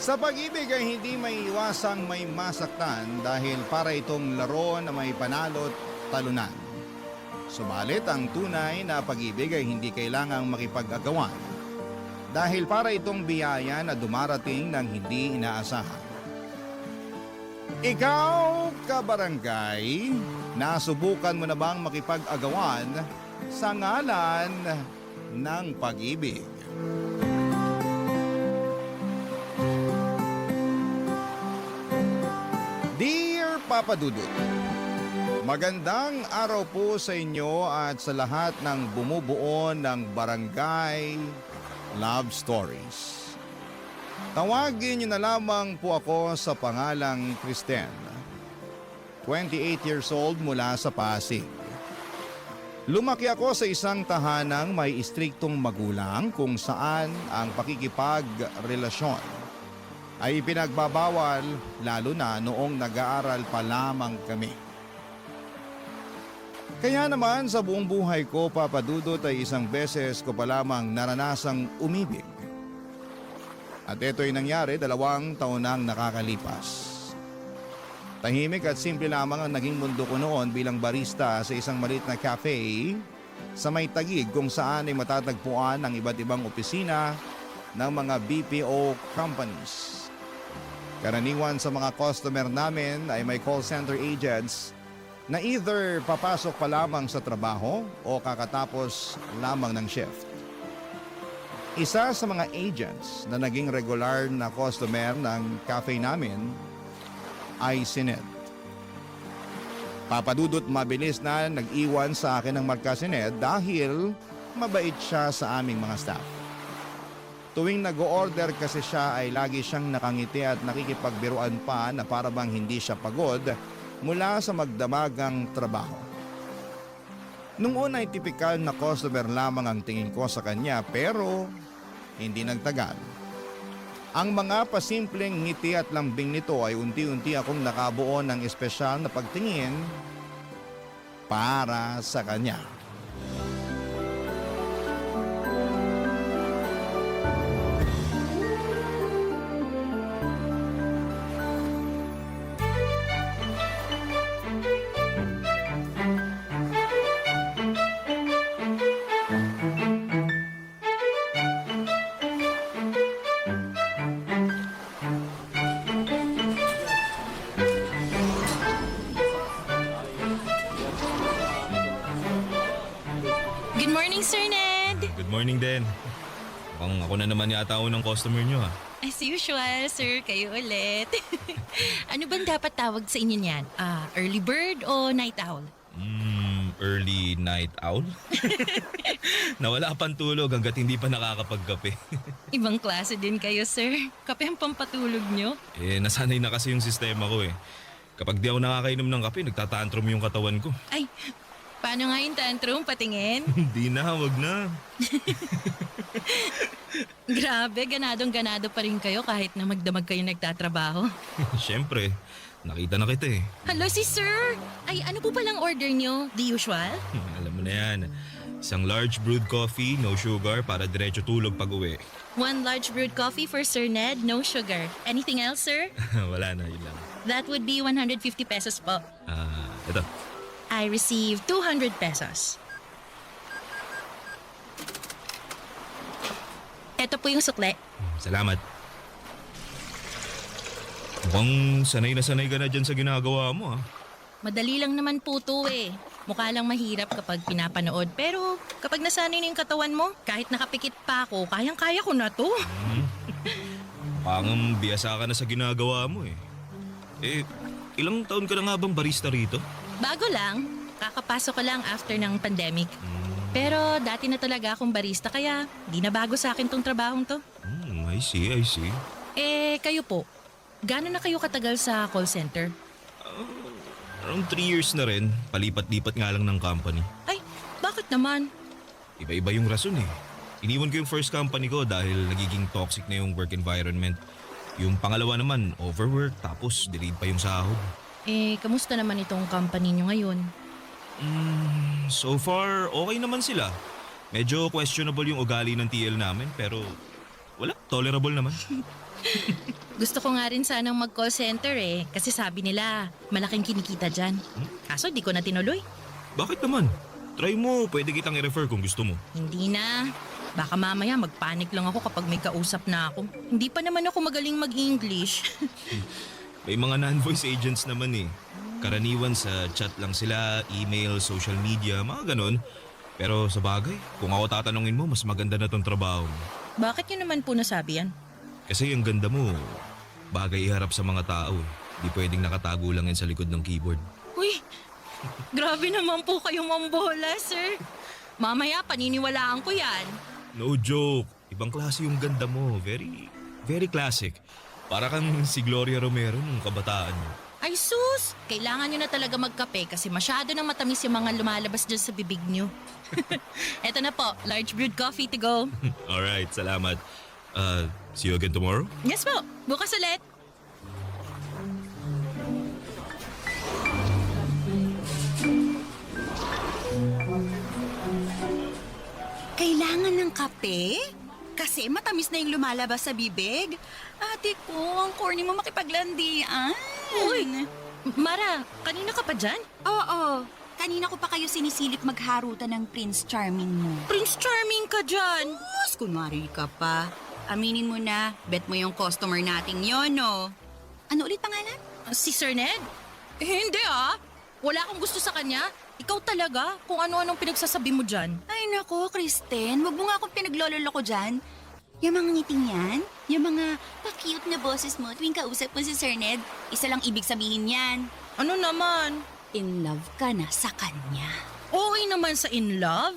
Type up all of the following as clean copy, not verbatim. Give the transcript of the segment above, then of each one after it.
Sa pag-ibig ay hindi may iwasang may masaktan dahil para itong laro na may panalo't talunan. Subalit ang tunay na pag-ibig ay hindi kailangang makipag-agawan dahil para itong biyaya na dumarating ng hindi inaasahan. Ikaw, kabarangay, nasubukan mo na bang makipag-agawan sa ngalan ng pag-ibig? Dear Papa Dudut, magandang araw po sa inyo at sa lahat ng bumubuo ng Barangay Love Stories. Tawagin niyo na lamang po ako sa pangalang Kristen, 28 years old mula sa Pasig. Lumaki ako sa isang tahanang may istriktong magulang kung saan ang pakikipagrelasyon ay pinagbabawal lalo na noong nag-aaral pa lamang kami. Kaya naman sa buong buhay ko, Papa Dudut, ay isang beses ko pa lamang naranasang umibig. At ito'y nangyari 2 taon nang nakakalipas. Tahimik at simple lamang ang naging mundo ko noon bilang barista sa isang maliit na cafe sa may Taguig kung saan ay matatagpuan ang iba't ibang opisina ng mga BPO companies. Karaniwan sa mga customer namin ay may call center agents na either papasok pa lamang sa trabaho o kakatapos lamang ng shift. Isa sa mga agents na naging regular na customer ng cafe namin ay si Ned. Papadudot mabilis na nag-iwan sa akin ng marka si Ned dahil mabait siya sa aming mga staff. Tuwing nag-o-order kasi siya ay lagi siyang nakangiti at nakikipagbiruan pa na para bang hindi siya pagod mula sa magdamagang trabaho. Nung una ay tipikal na customer lamang ang tingin ko sa kanya pero hindi nagtagal. Ang mga pasimpleng ngiti at lambing nito ay unti-unti akong nakabuo ng espesyal na pagtingin para sa kanya. Good morning, Sir Ned! Good morning din. Mukhang ako na naman yata unang customer nyo ha. As usual, sir, kayo ulit. Ano bang dapat tawag sa inyo niyan? Early bird o night owl? Early night owl? Nawala pang tulog hanggat hindi pa nakakapagkape. Ibang klase din kayo, sir. Kape ang pampatulog nyo. Nasanay na kasi yung sistema ko eh. Kapag di ako nakakainom ng kape, nagtatantrum yung katawan ko. Ay, paano nga yung tantrum? Patingin? Hindi na, wag na. Grabe, ganadong-ganado pa rin kayo kahit na magdamag kayo nagtatrabaho. Siyempre, nakita na kita eh. Hello, si sir! Ay, ano po palang order nyo? The usual? Alam mo na yan. Isang large brewed coffee, no sugar, para diretso tulog pag uwi. 1 large brewed coffee for Sir Ned, no sugar. Anything else, sir? Wala na, yun lang. That would be 150 pesos po. Ito. I received 200 pesos. Ito po yung sukle. Salamat. Mukhang sanay na sanay ka na dyan sa ginagawa mo ah. Madali lang naman po to eh. Mukha lang mahirap kapag pinapanood. Pero kapag nasanay na yung katawan mo, kahit nakapikit pa ako, kayang-kaya ko na to. Mukhang biyasa ka na sa ginagawa mo eh. Ilang taon ka na nga bang barista rito? Bago lang. Kakapasok ko lang after ng pandemic. Pero dati na talaga akong barista kaya di na bago sa akin tong trabahong to. I see, I see. Kayo po. Gaano na kayo katagal sa call center? Around 3 years na rin. Palipat-lipat nga lang ng company. Ay, bakit naman? Iba-iba yung rason eh. Iniwan ko yung first company ko dahil nagiging toxic na yung work environment. Yung pangalawa naman, overwork, tapos delayed pa yung sahod. Kamusta naman itong company nyo ngayon? So far, okay naman sila. Medyo questionable yung ugali ng TL namin pero wala, tolerable naman. Gusto ko nga rin sanang mag-call center kasi sabi nila malaking kinikita dyan. Kaso di ko na tinuloy. Bakit naman? Try mo, pwede kitang i-refer kung gusto mo. Hindi na. Baka mamaya magpanik lang ako kapag may kausap na ako. Hindi pa naman ako magaling mag-English. May mga non-voice agents naman eh. Karaniwan sa chat lang sila, email, social media, mga ganon. Pero sa bagay, kung ako tatanungin mo, mas maganda na tong trabaho mo. Bakit yun naman po nasabi yan? Kasi yung ganda mo, bagay iharap sa mga tao eh. Di pwedeng nakatago lang yan sa likod ng keyboard. Uy, grabe naman po kayo mambola, sir. Mamaya paniniwalaan ko yan. No joke. Ibang klase yung ganda mo. Very, very classic. Para kang si Gloria Romero nung kabataan mo. Ay sus, kailangan nyo na talaga magkape kasi masyado na matamis yung mga lumalabas dyan sa bibig nyo. Eto na po, large brewed coffee to go. Alright, salamat. See you again tomorrow? Yes po, bukas ulit. Kailangan ng kape? Kasi matamis na yung lumalabas sa bibig. Ate ko, ang corny mo makipaglandian. Uy, Mara, kanina ka pa dyan? Oo, kanina ko pa kayo sinisilip magharutan ng Prince Charming mo. Prince Charming ka dyan. Mas kunwari ka pa. Aminin mo na, bet mo yung customer nating yon, no? Ano ulit pangalan? Si Sir Ned? Hindi Wala akong gusto sa kanya. Ikaw talaga, kung ano-anong pinagsasabi mo dyan. Ay nako, Kristen, wag mo nga akong pinaglololo ko dyan. Yung mga ngiting yan, yung mga pa-cute na boses mo tuwing kausap mo si Sir Ned, isa lang ibig sabihin yan. Ano naman? In love ka na sa kanya. Okay naman sa in love?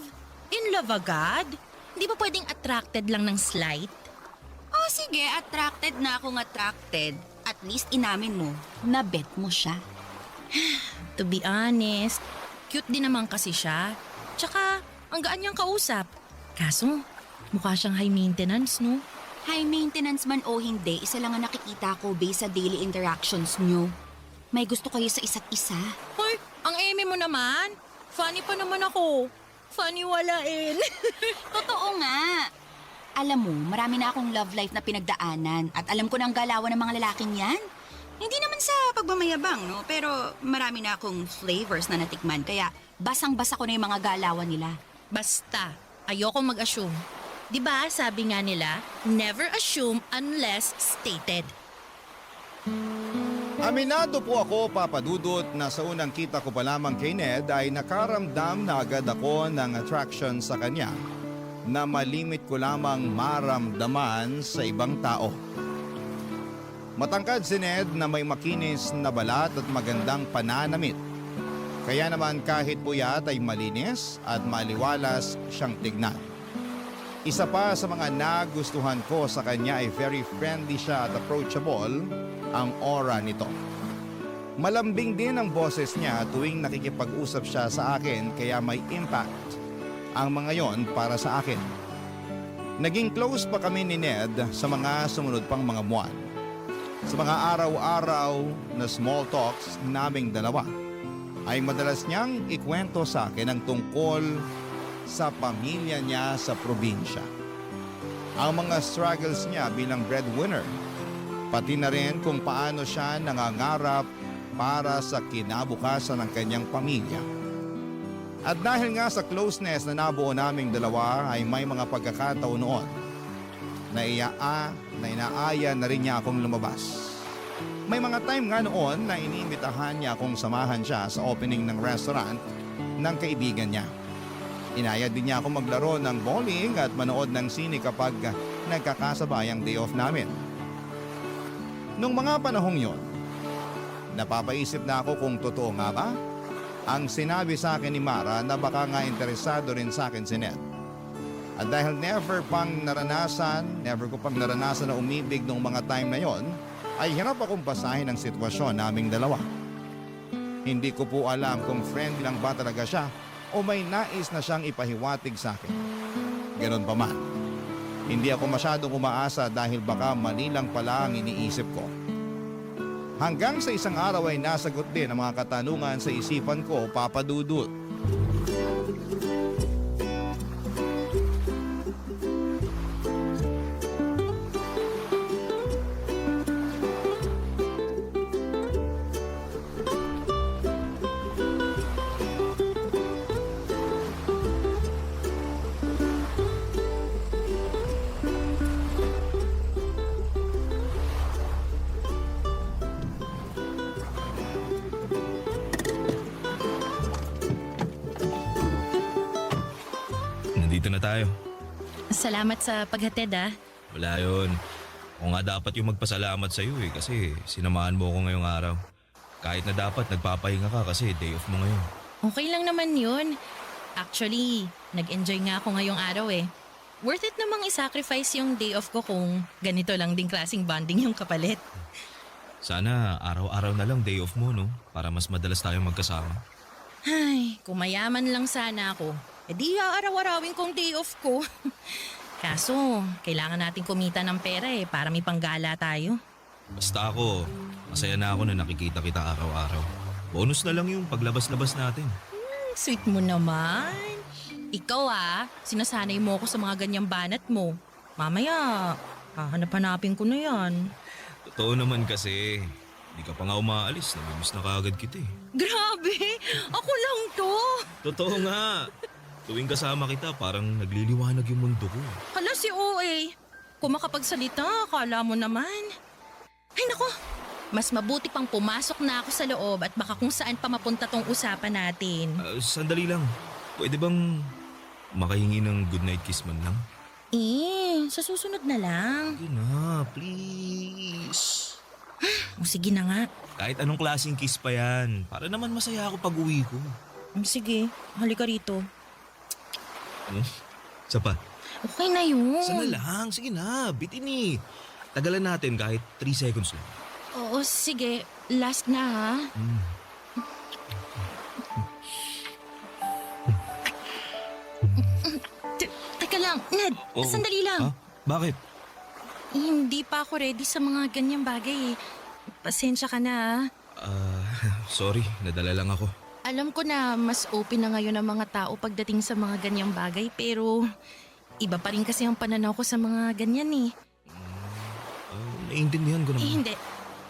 In love agad? Hindi ba pwedeng attracted lang ng slight? Oh sige, attracted na akong attracted. At least inamin mo, na bet mo siya. To be honest, cute din naman kasi siya. Tsaka, ang gaan niyang kausap. Kaso, mukha siyang high maintenance, no? High maintenance man o hindi, isa lang ang nakikita ko based sa daily interactions nyo. May gusto kayo sa isa't isa. Hoy, ang eme mo naman. Funny pa naman ako. Funny walain. Totoo nga. Alam mo, marami na akong love life na pinagdaanan at alam ko na ang galawan ng mga lalaking yan. Hindi naman sa pagmamayabang, no? Pero marami na akong flavors na natikman, kaya basang-basa ko na yung mga galawan nila. Basta, ayoko mag-assume. 'Di ba sabi nga nila, never assume unless stated. Aminado po ako, Papa Dudut, na sa unang kita ko pa lamang kay Ned ay nakaramdam na agad ako ng attraction sa kanya na malimit ko lamang maramdaman sa ibang tao. Matangkad si Ned na may makinis na balat at magandang pananamit. Kaya naman kahit puyat ay malinis at maliwalas siyang tignan. Isa pa sa mga nagustuhan ko sa kanya ay very friendly siya at approachable ang aura nito. Malambing din ang boses niya tuwing nakikipag-usap siya sa akin kaya may impact ang mga yon para sa akin. Naging close pa kami ni Ned sa mga sumunod pang mga buwan. Sa mga araw-araw na small talks naming dalawa, ay madalas niyang ikwento sa akin ang tungkol sa pamilya niya sa probinsya. Ang mga struggles niya bilang breadwinner, pati na rin kung paano siya nangangarap para sa kinabukasan ng kanyang pamilya. At dahil nga sa closeness na nabuo naming dalawa ay may mga pagkakataon noon na inaaya na rin niya akong lumabas. May mga time nga noon na iniimbitahan niya akong samahan siya sa opening ng restaurant ng kaibigan niya. Inaya din niya akong maglaro ng bowling at manood ng sine kapag nagkakasabayang day off namin. Nung mga panahong yon, napapaisip na ako kung totoo nga ba ang sinabi sa akin ni Mara na baka nga interesado rin sa akin si Ned. At dahil never ko pang naranasan na umibig noong mga time na yon, ay hirap akong basahin ang sitwasyon naming dalawa. Hindi ko po alam kung friendly lang ba talaga siya o may nais na siyang ipahiwatig sa akin. Ganon pa man, hindi ako masyadong umaasa dahil baka mali lang pala ang iniisip ko. Hanggang sa isang araw ay nasagot din ang mga katanungan sa isipan ko, Papa Dudut. na tayo. Salamat sa paghatid ah. Wala yun. Ako nga dapat yung magpasalamat sa'yo kasi sinamahan mo ako ngayong araw. Kahit na dapat nagpapahinga ka kasi day off mo ngayon. Okay lang naman yun. Actually, nag-enjoy nga ako ngayong araw eh. Worth it namang i-sacrifice yung day off ko kung ganito lang ding klaseng bonding yung kapalit. Sana araw-araw na lang day off mo, no? Para mas madalas tayong magkasama. Ay, kung mayaman lang sana ako, edi araw-arawin kong day off ko. Kaso, kailangan natin kumita ng pera para may panggala tayo. Basta ako, masaya na ako na nakikita kita araw-araw. Bonus na lang yung paglabas-labas natin. Sweet mo naman. Ikaw sinasanay mo ako sa mga ganyang banat mo. Mamaya, hahanap-hanapin ko na yan. Totoo naman kasi, hindi ka pa nga umaalis. Namimiss na kaagad kita eh. Grabe! Ako lang to! Totoo nga. Tuwing kasama kita, parang nagliliwanag yung mundo ko. Hala si OA. Kung makapagsalita, akala mo naman. Ay nako, mas mabuti pang pumasok na ako sa loob at baka kung saan pa mapunta tong usapan natin. Sandali lang. Pwede bang makahingi ng goodnight kiss man lang? Sa susunod na lang. Sige na, please. O sige na nga. Kahit anong klaseng kiss pa yan. Para naman masaya ako pag uwi ko. Sige, halika rito. Ano? Isa pa? Okay na yun. Sana lang. Sige na, bitin eh. Tagalan natin kahit 3 seconds lang. Oo, sige. Last na ha. Teka lang, Ned. Oo. Sandali lang. Ha? Bakit? Hindi pa ako ready sa mga ganyang bagay. Pasensya ka na. Sorry. Nadala lang ako. Alam ko na mas open na ngayon ang mga tao pagdating sa mga ganyang bagay pero iba pa rin kasi ang pananaw ko sa mga ganyan eh. Naiintindihan ko naman. Hindi.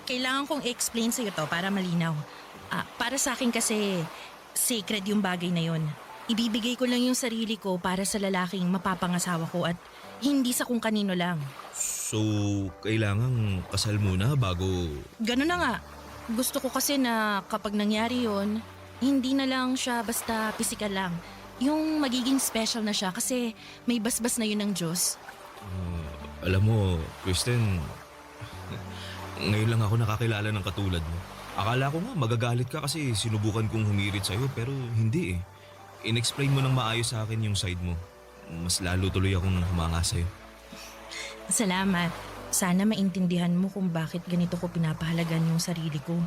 Kailangan kong i-explain sa'yo to para malinaw. Para sa akin kasi sacred yung bagay na yon. Ibibigay ko lang yung sarili ko para sa lalaking mapapangasawa ko at hindi sa kung kanino lang. So, kailangan kasal muna bago... Ganun na nga. Gusto ko kasi na kapag nangyari yon, hindi na lang siya basta pisikal lang. Yung magiging special na siya kasi may basbas na yun ng Diyos. Alam mo, Kristen, ngayon lang ako nakakilala ng katulad mo. Akala ko nga magagalit ka kasi sinubukan kong humirit sa'yo pero hindi eh. In-explain mo ng maayos sa akin yung side mo. Mas lalo tuloy akong humanga sa'yo. Salamat. Sana maintindihan mo kung bakit ganito ko pinapahalagan yung sarili ko.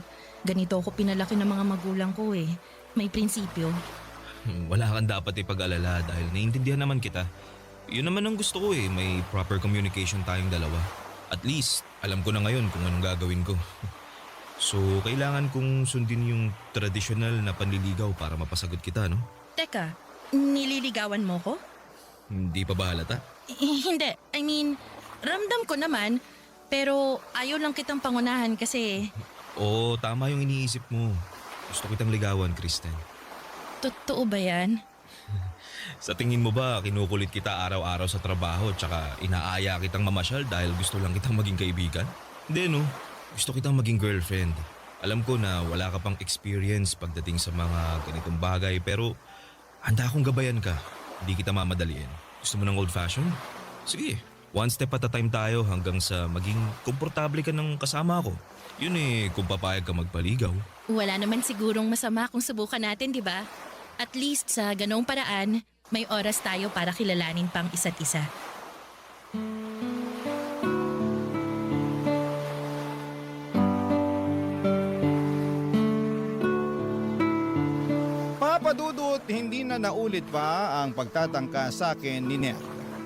Ganito ako pinalaki ng mga magulang ko eh. May prinsipyo. Wala kang dapat ipag-alala dahil naiintindihan naman kita. Yun naman ang gusto ko eh, may proper communication tayong dalawa. At least, alam ko na ngayon kung anong gagawin ko. So, kailangan kong sundin yung traditional na panliligaw para mapasagot kita, no? Teka, nililigawan mo ko? Hindi pa ba halata? Hindi. I mean, ramdam ko naman. Pero ayaw lang kitang pangunahan kasi Oo, tama yung iniisip mo. Gusto kitang ligawan, Kristen. totoo ba yan? Sa tingin mo ba, kinukulit kita araw-araw sa trabaho tsaka inaaya kitang mamasyal dahil gusto lang kitang maging kaibigan? Hindi, no? Gusto kitang maging girlfriend. Alam ko na wala ka pang experience pagdating sa mga ganitong bagay pero handa akong gabayan ka. Hindi kita mamadaliin. Gusto mo ng old-fashioned? Sige, one step at a time tayo hanggang sa maging komportable ka ng kasama ko. Yun eh, kung papayag ka magpaligaw. Wala naman sigurong masama kung subukan natin, di ba? At least sa ganong paraan, may oras tayo para kilalanin pang isa't isa. Papadudot, hindi na naulit pa ang pagtatangka sa akin ni Ned.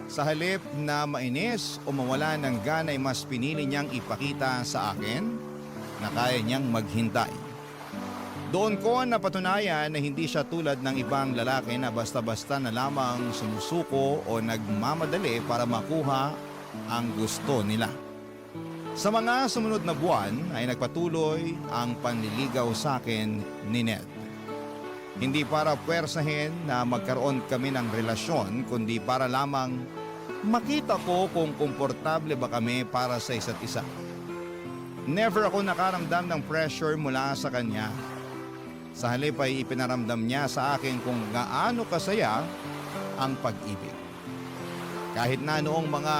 Sa halip na mainis o mawala ng ganay, mas pinili niyang ipakita sa akin na kaya niyang maghintay. Doon ko napatunayan na hindi siya tulad ng ibang lalaki na basta-basta na lamang sumusuko o nagmamadali para makuha ang gusto nila. Sa mga sumunod na buwan ay nagpatuloy ang panliligaw sa akin ni Ned. Hindi para puwersahin na magkaroon kami ng relasyon, kundi para lamang makita ko kung komportable ba kami para sa isa't isa. Never ako nakaramdam ng pressure mula sa kanya. Sa halip ay ipinaramdam niya sa akin kung gaano kasaya ang pag-ibig. Kahit na noong mga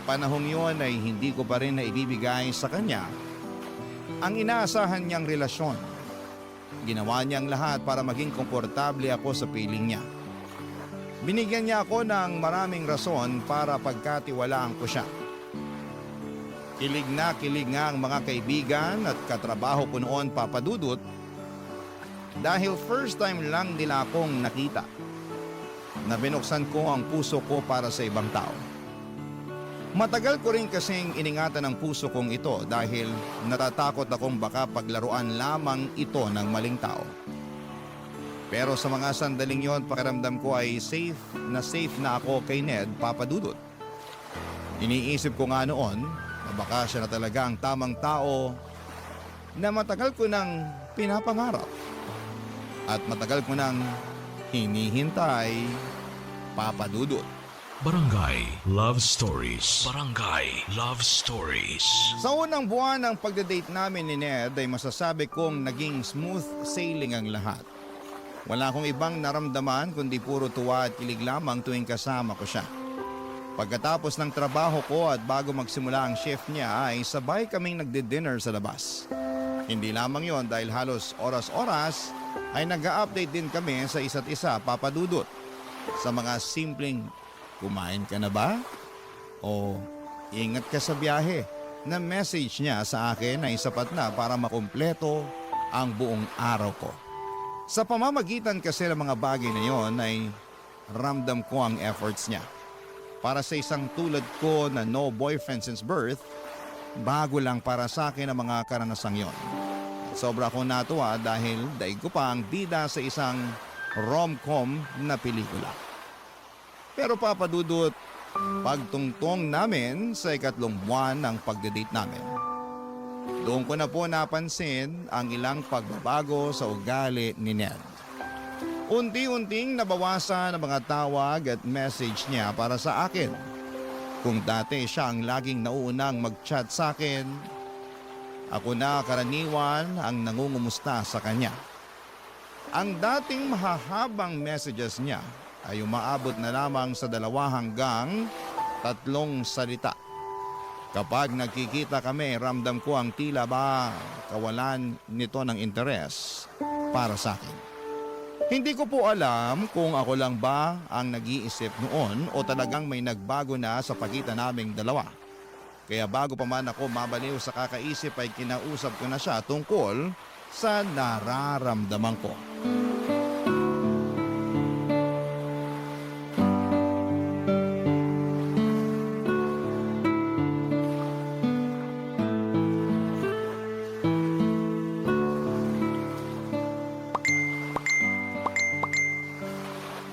panahong yon ay hindi ko pa rin naibibigay sa kanya ang inaasahan niyang relasyon. Ginawa niyang lahat para maging komportable ako sa piling niya. Binigyan niya ako ng maraming rason para pagkatiwalaan ko siya. Kilig nga ang mga kaibigan at katrabaho ko noon, Papa Dudut, dahil first time lang nila akong nakita na binuksan ko ang puso ko para sa ibang tao. Matagal ko rin kasing iningatan ang puso kong ito dahil natatakot akong baka paglaruan lamang ito ng maling tao. Pero sa mga sandaling yon, pakiramdam ko ay safe na ako kay Ned, Papa Dudut. Iniisip ko nga noon na baka siya na talaga ang tamang tao na matagal ko nang pinapangarap at matagal ko nang hinihintay, Papa Dudut. Barangay Love Stories. Barangay Love Stories. Sa unang buwan ng pagdadate namin ni Ned ay masasabi kong naging smooth sailing ang lahat. Wala akong ibang naramdaman kundi puro tuwa at kilig lamang tuwing kasama ko siya. Pagkatapos ng trabaho ko at bago magsimula ang shift niya ay sabay kaming nagdi-dinner sa labas. Hindi lamang yon dahil halos oras-oras ay nag-a-update din kami sa isa't isa, Papa Dudut. Sa mga simpleng kumain ka na ba? O ingat ka sa biyahe na message niya sa akin ay sapat na para makumpleto ang buong araw ko. Sa pamamagitan kasi ng mga bagay na yon ay ramdam ko ang efforts niya. Para sa isang tulad ko na no boyfriend since birth, bago lang para sa akin ang mga karanasang yon. Sobra akong natuwa dahil daig ko pa ang bida sa isang rom-com na pelikula. Pero Papa Dudut, pagtungtong namin sa 3 buwan ng pagdadate namin, doon ko na po napansin ang ilang pagbabago sa ugali ni Ned. Unti-unting nabawasan ang mga tawag at message niya para sa akin. Kung dati siya ang laging nauunang mag-chat sa akin, ako na karaniwan ang nangungumusta sa kanya. Ang dating mahahabang messages niya ay umaabot na lamang sa 2 hanggang 3 salita. Kapag nagkikita kami, ramdam ko ang tila ba kawalan nito ng interes para sa akin. Hindi ko po alam kung ako lang ba ang nag-iisip noon o talagang may nagbago na sa pagitan naming dalawa. Kaya bago pa man ako mabaliw sa kakaisip ay kinausap ko na siya tungkol sa nararamdaman ko.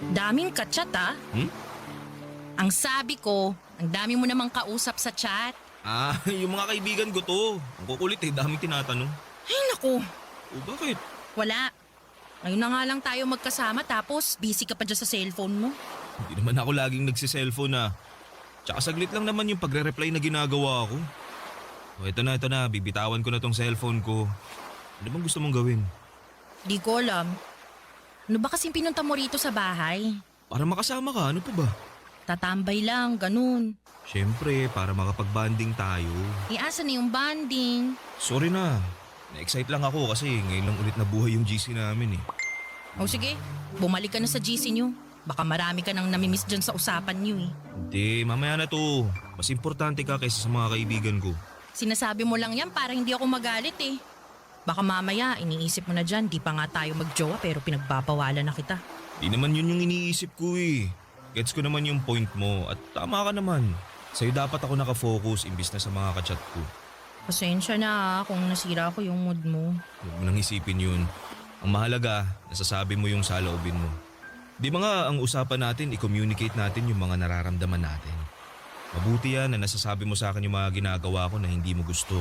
Daming ka-chat ah. Ang sabi ko, ang dami mo namang kausap sa chat. Yung mga kaibigan ko to. Ang kukulit daming tinatanong. Ay naku, O bakit? wala. Ngayon na nga lang tayo magkasama tapos busy ka pa dyan sa cellphone mo. Hindi naman ako laging nagsiselfone na. Tsaka saglit lang naman yung pagre-reply na ginagawa ko. O ito na, bibitawan ko na tong cellphone ko. Ano bang gusto mong gawin? Di ko alam. Ano ba kasing pinunta mo rito sa bahay? Para makasama ka, ano pa ba? Tatambay lang, ganun. Siyempre, para makapag-banding tayo. Asa na yung banding? Sorry na. Na-excite lang ako kasi ngayon lang ulit nabuhay yung GC namin eh. O sige, bumalik ka na sa GC nyo. Baka marami ka nang namimiss dyan sa usapan nyo eh. Hindi, mamaya na to. Mas importante ka kaysa sa mga kaibigan ko. Sinasabi mo lang yan para hindi ako magalit eh. Baka mamaya iniisip mo na dyan, di pa nga tayo magjowa pero pinagbabawalan na kita. Di naman yun yung iniisip ko eh. Gets ko naman yung point mo at tama ka naman. Sa'yo dapat ako nakafocus imbis na sa mga kachat ko. Pasensya na kung nasira ko yung mood mo. Huwag mo nang isipin yun. Ang mahalaga, nasasabi mo yung saloobin mo. Di ba nga ang usapan natin, i-communicate natin yung mga nararamdaman natin. Mabuti yan na nasasabi mo sa akin yung mga ginagawa ko na hindi mo gusto.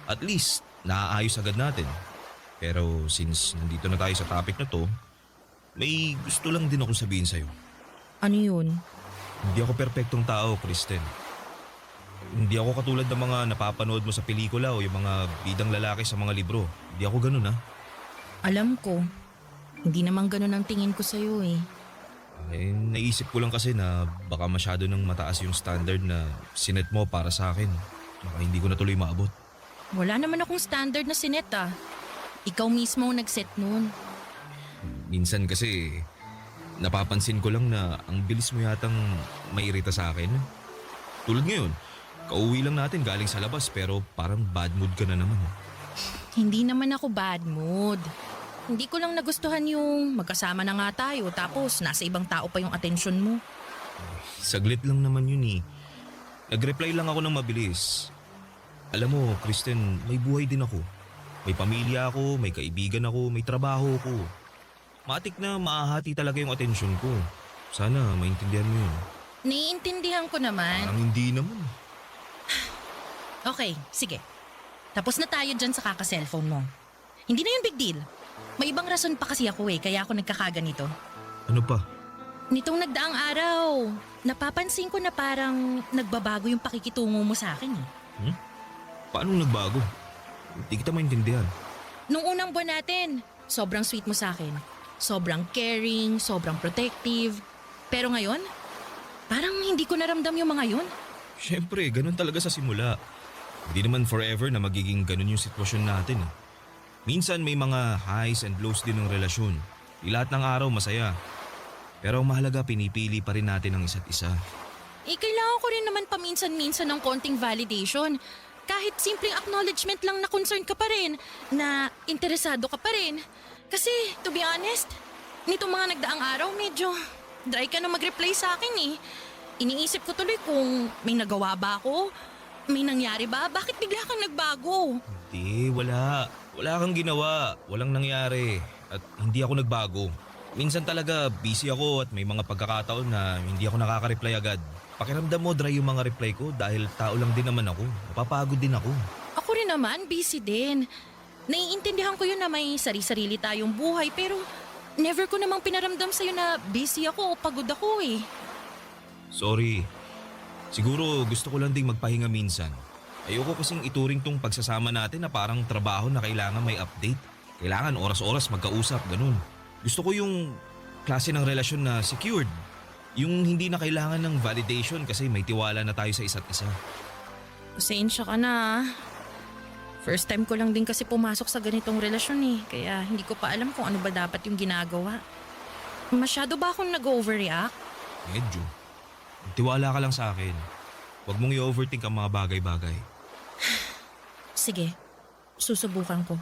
At least, naaayos agad natin. Pero since nandito na tayo sa topic na to, may gusto lang din akong sabihin sa'yo. Ano yun? Hindi ako perpektong tao, Kristen. Hindi ako katulad ng mga napapanood mo sa pelikula o yung mga bidang lalaki sa mga libro. Hindi ako ganun ha. Alam ko, hindi naman ganun ang tingin ko sa'yo eh. Naisip ko lang kasi na baka masyado nang mataas yung standard na sinet mo para sa akin. Baka hindi ko na tuloy maabot. Wala naman akong standard na sinet ah. Ikaw mismo ang nag-set nun. Minsan kasi napapansin ko lang na ang bilis mo yatang mairita sa akin. Tulad ngayon, kauwi lang natin galing sa labas pero parang bad mood ka na naman. Hindi naman ako bad mood. Hindi ko lang nagustuhan yung magkasama na nga tayo tapos nasa ibang tao pa yung atensyon mo. Saglit lang naman yun eh. Nag-reply lang ako ng mabilis. Alam mo, Kristen, may buhay din ako. May pamilya ako, may kaibigan ako, may trabaho ako. Matik na maahati talaga yung atensyon ko. Sana maintindihan mo yun. Naiintindihan ko naman. Parang hindi naman. Okay, sige. Tapos na tayo dyan sa kaka-cellphone mo. Hindi na yun big deal. May ibang rason pa kasi ako kaya ako nagkakaganito. Ano pa? Nitong nagdaang araw, napapansin ko na parang nagbabago yung pakikitungo mo sa akin eh. Paano nagbago? Hindi kita maintindihan. Nung unang buwan natin, sobrang sweet mo sa akin. Sobrang caring, sobrang protective. Pero ngayon, parang hindi ko naramdam yung mga yun. Siyempre, ganun talaga sa simula. Hindi naman forever na magiging ganun yung sitwasyon natin eh. Minsan may mga highs and lows din ng relasyon. Di lahat ng araw masaya. Pero ang mahalaga pinipili pa rin natin ang isa't isa. Kailangan ko rin naman paminsan-minsan ng konting validation. Kahit simpleng acknowledgement lang na concerned ka pa rin, na interesado ka pa rin. Kasi, to be honest, nitong mga nagdaang araw medyo dry ka na mag-reply sa akin eh. Iniisip ko tuloy kung may nagawa ba ako, may nangyari ba, bakit bigla kang nagbago? Hindi, wala. Wala kang ginawa. Walang nangyari. At hindi ako nagbago. Minsan talaga busy ako at may mga pagkakataon na hindi ako nakaka-reply agad. Pakiramdam mo dry yung mga reply ko dahil tao lang din naman ako. Napapagod din ako. Ako rin naman, busy din. Naiintindihan ko yun na may sarili-sarili tayong buhay pero never ko namang pinaramdam sa'yo na busy ako o pagod ako eh. Sorry. Siguro gusto ko lang ding magpahinga minsan. Ayoko kasing ituring tong pagsasama natin na parang trabaho na kailangan may update. Kailangan oras-oras magkausap, ganun. Gusto ko yung klase ng relasyon na secured. Yung hindi na kailangan ng validation kasi may tiwala na tayo sa isa't isa. Pasensya ka na. First time ko lang din kasi pumasok sa ganitong relasyon eh. Kaya hindi ko pa alam kung ano ba dapat yung ginagawa. Masyado ba akong nag-overreact? Medyo. Tiwala ka lang sa akin. Huwag mong i-overthink ang mga bagay-bagay. Sige, susubukan ko.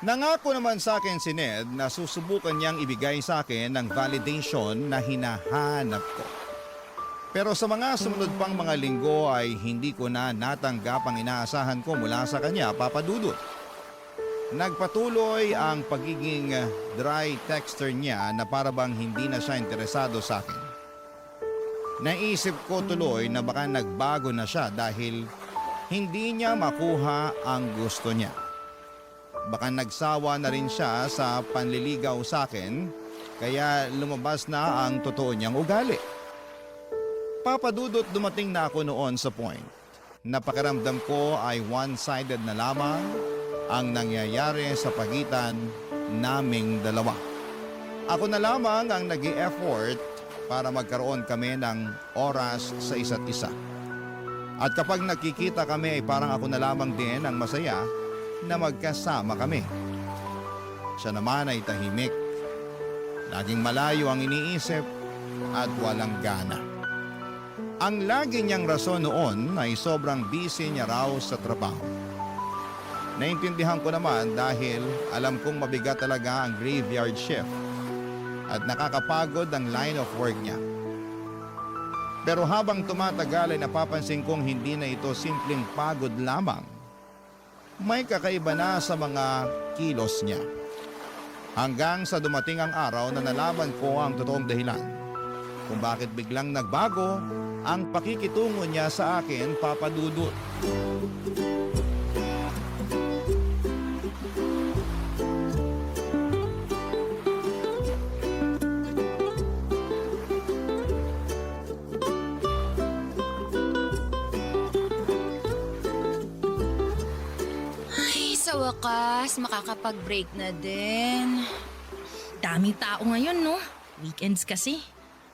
Nangako naman sa akin si Ned na susubukan niyang ibigay sa akin ng validation na hinahanap ko. Pero sa mga sumunod pang mga linggo ay hindi ko na natanggap ang inaasahan ko mula sa kanya, Papa Dudut. Nagpatuloy ang pagiging dry texter niya na para bang hindi na siya interesado sa akin. Naisip ko tuloy na baka nagbago na siya dahil hindi niya makuha ang gusto niya. Baka nagsawa na rin siya sa panliligaw sa akin kaya lumabas na ang totoo niyang ugali. Papadudot dumating na ako noon sa point. Napakiramdam ko ay one-sided na lamang ang nangyayari sa pagitan naming dalawa. Ako na lamang ang nag-i-effort para magkaroon kami ng oras sa isa't isa. At kapag nakikita kami ay parang ako na lamang din ang masaya na magkasama kami. Siya naman ay tahimik. Laging malayo ang iniisip at walang gana. Ang lagi niyang rason noon ay sobrang busy niya raw sa trabaho. Naintindihan ko naman dahil alam kong mabigat talaga ang graveyard shift at nakakapagod ang line of work niya. Pero habang tumatagal ay napapansin kong hindi na ito simpleng pagod lamang. May kakaiba na sa mga kilos niya. Hanggang sa dumating ang araw na nalaman ko ang totoong dahilan kung bakit biglang nagbago ang pakikitungo niya sa akin, Papa Dudut. Ay, sa wakas, makakapag-break na din. Daming tao ngayon, no? Weekends kasi.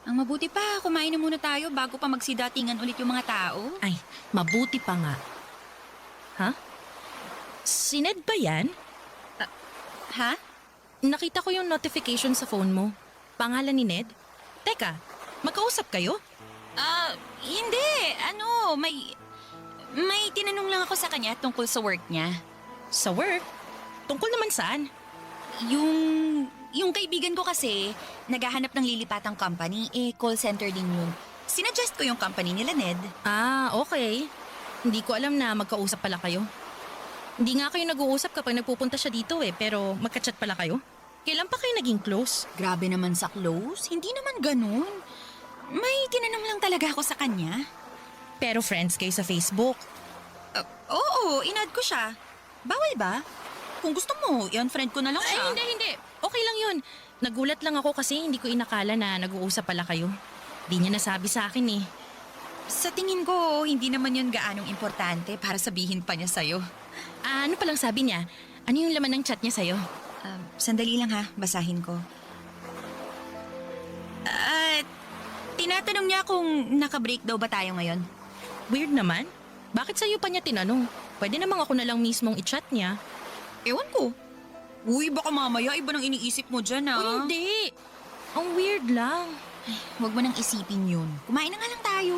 Ang mabuti pa, kumain na muna tayo bago pa magsidatingan ulit yung mga tao. Ay, mabuti pa nga. Ha? Si Ned ba yan? Ha? Nakita ko yung notification sa phone mo. Pangalan ni Ned? Teka, magkausap kayo? Hindi. May tinanong lang ako sa kanya tungkol sa work niya. Sa work? Tungkol naman saan? Yung kaibigan ko kasi, naghahanap ng lilipatang company, call center din yun. Sinuggest ko yung company nila, Ned. Ah, okay. Hindi ko alam na magkausap pala kayo. Hindi nga kayo nag-uusap kapag nagpupunta siya dito pero magka-chat pala kayo. Kailan pa kayo naging close? Grabe naman sa close, hindi naman ganun. May tinanong lang talaga ako sa kanya. Pero friends kayo sa Facebook. Oo, inad ko siya. Bawal ba? Kung gusto mo, i-unfriend ko na lang Ay, siya. hindi. Okay lang yun. Nagulat lang ako kasi hindi ko inakala na nag-uusap pala kayo. Di niya nasabi sa akin eh. Sa tingin ko, hindi naman yun gaanong importante para sabihin pa niya sa'yo. Ano palang sabi niya? Ano yung laman ng chat niya sa'yo? Sandali lang ha, basahin ko. Tinatanong niya kung naka-break daw ba tayo ngayon. Weird naman. Bakit sa'yo pa niya tinanong? Pwede namang ako na lang mismong i-chat niya. Ewan ko. Uy, baka mamaya iba nang iniisip mo dyan O hindi. Ang weird lang. Huwag mo nang isipin yun. Kumain na nga lang tayo.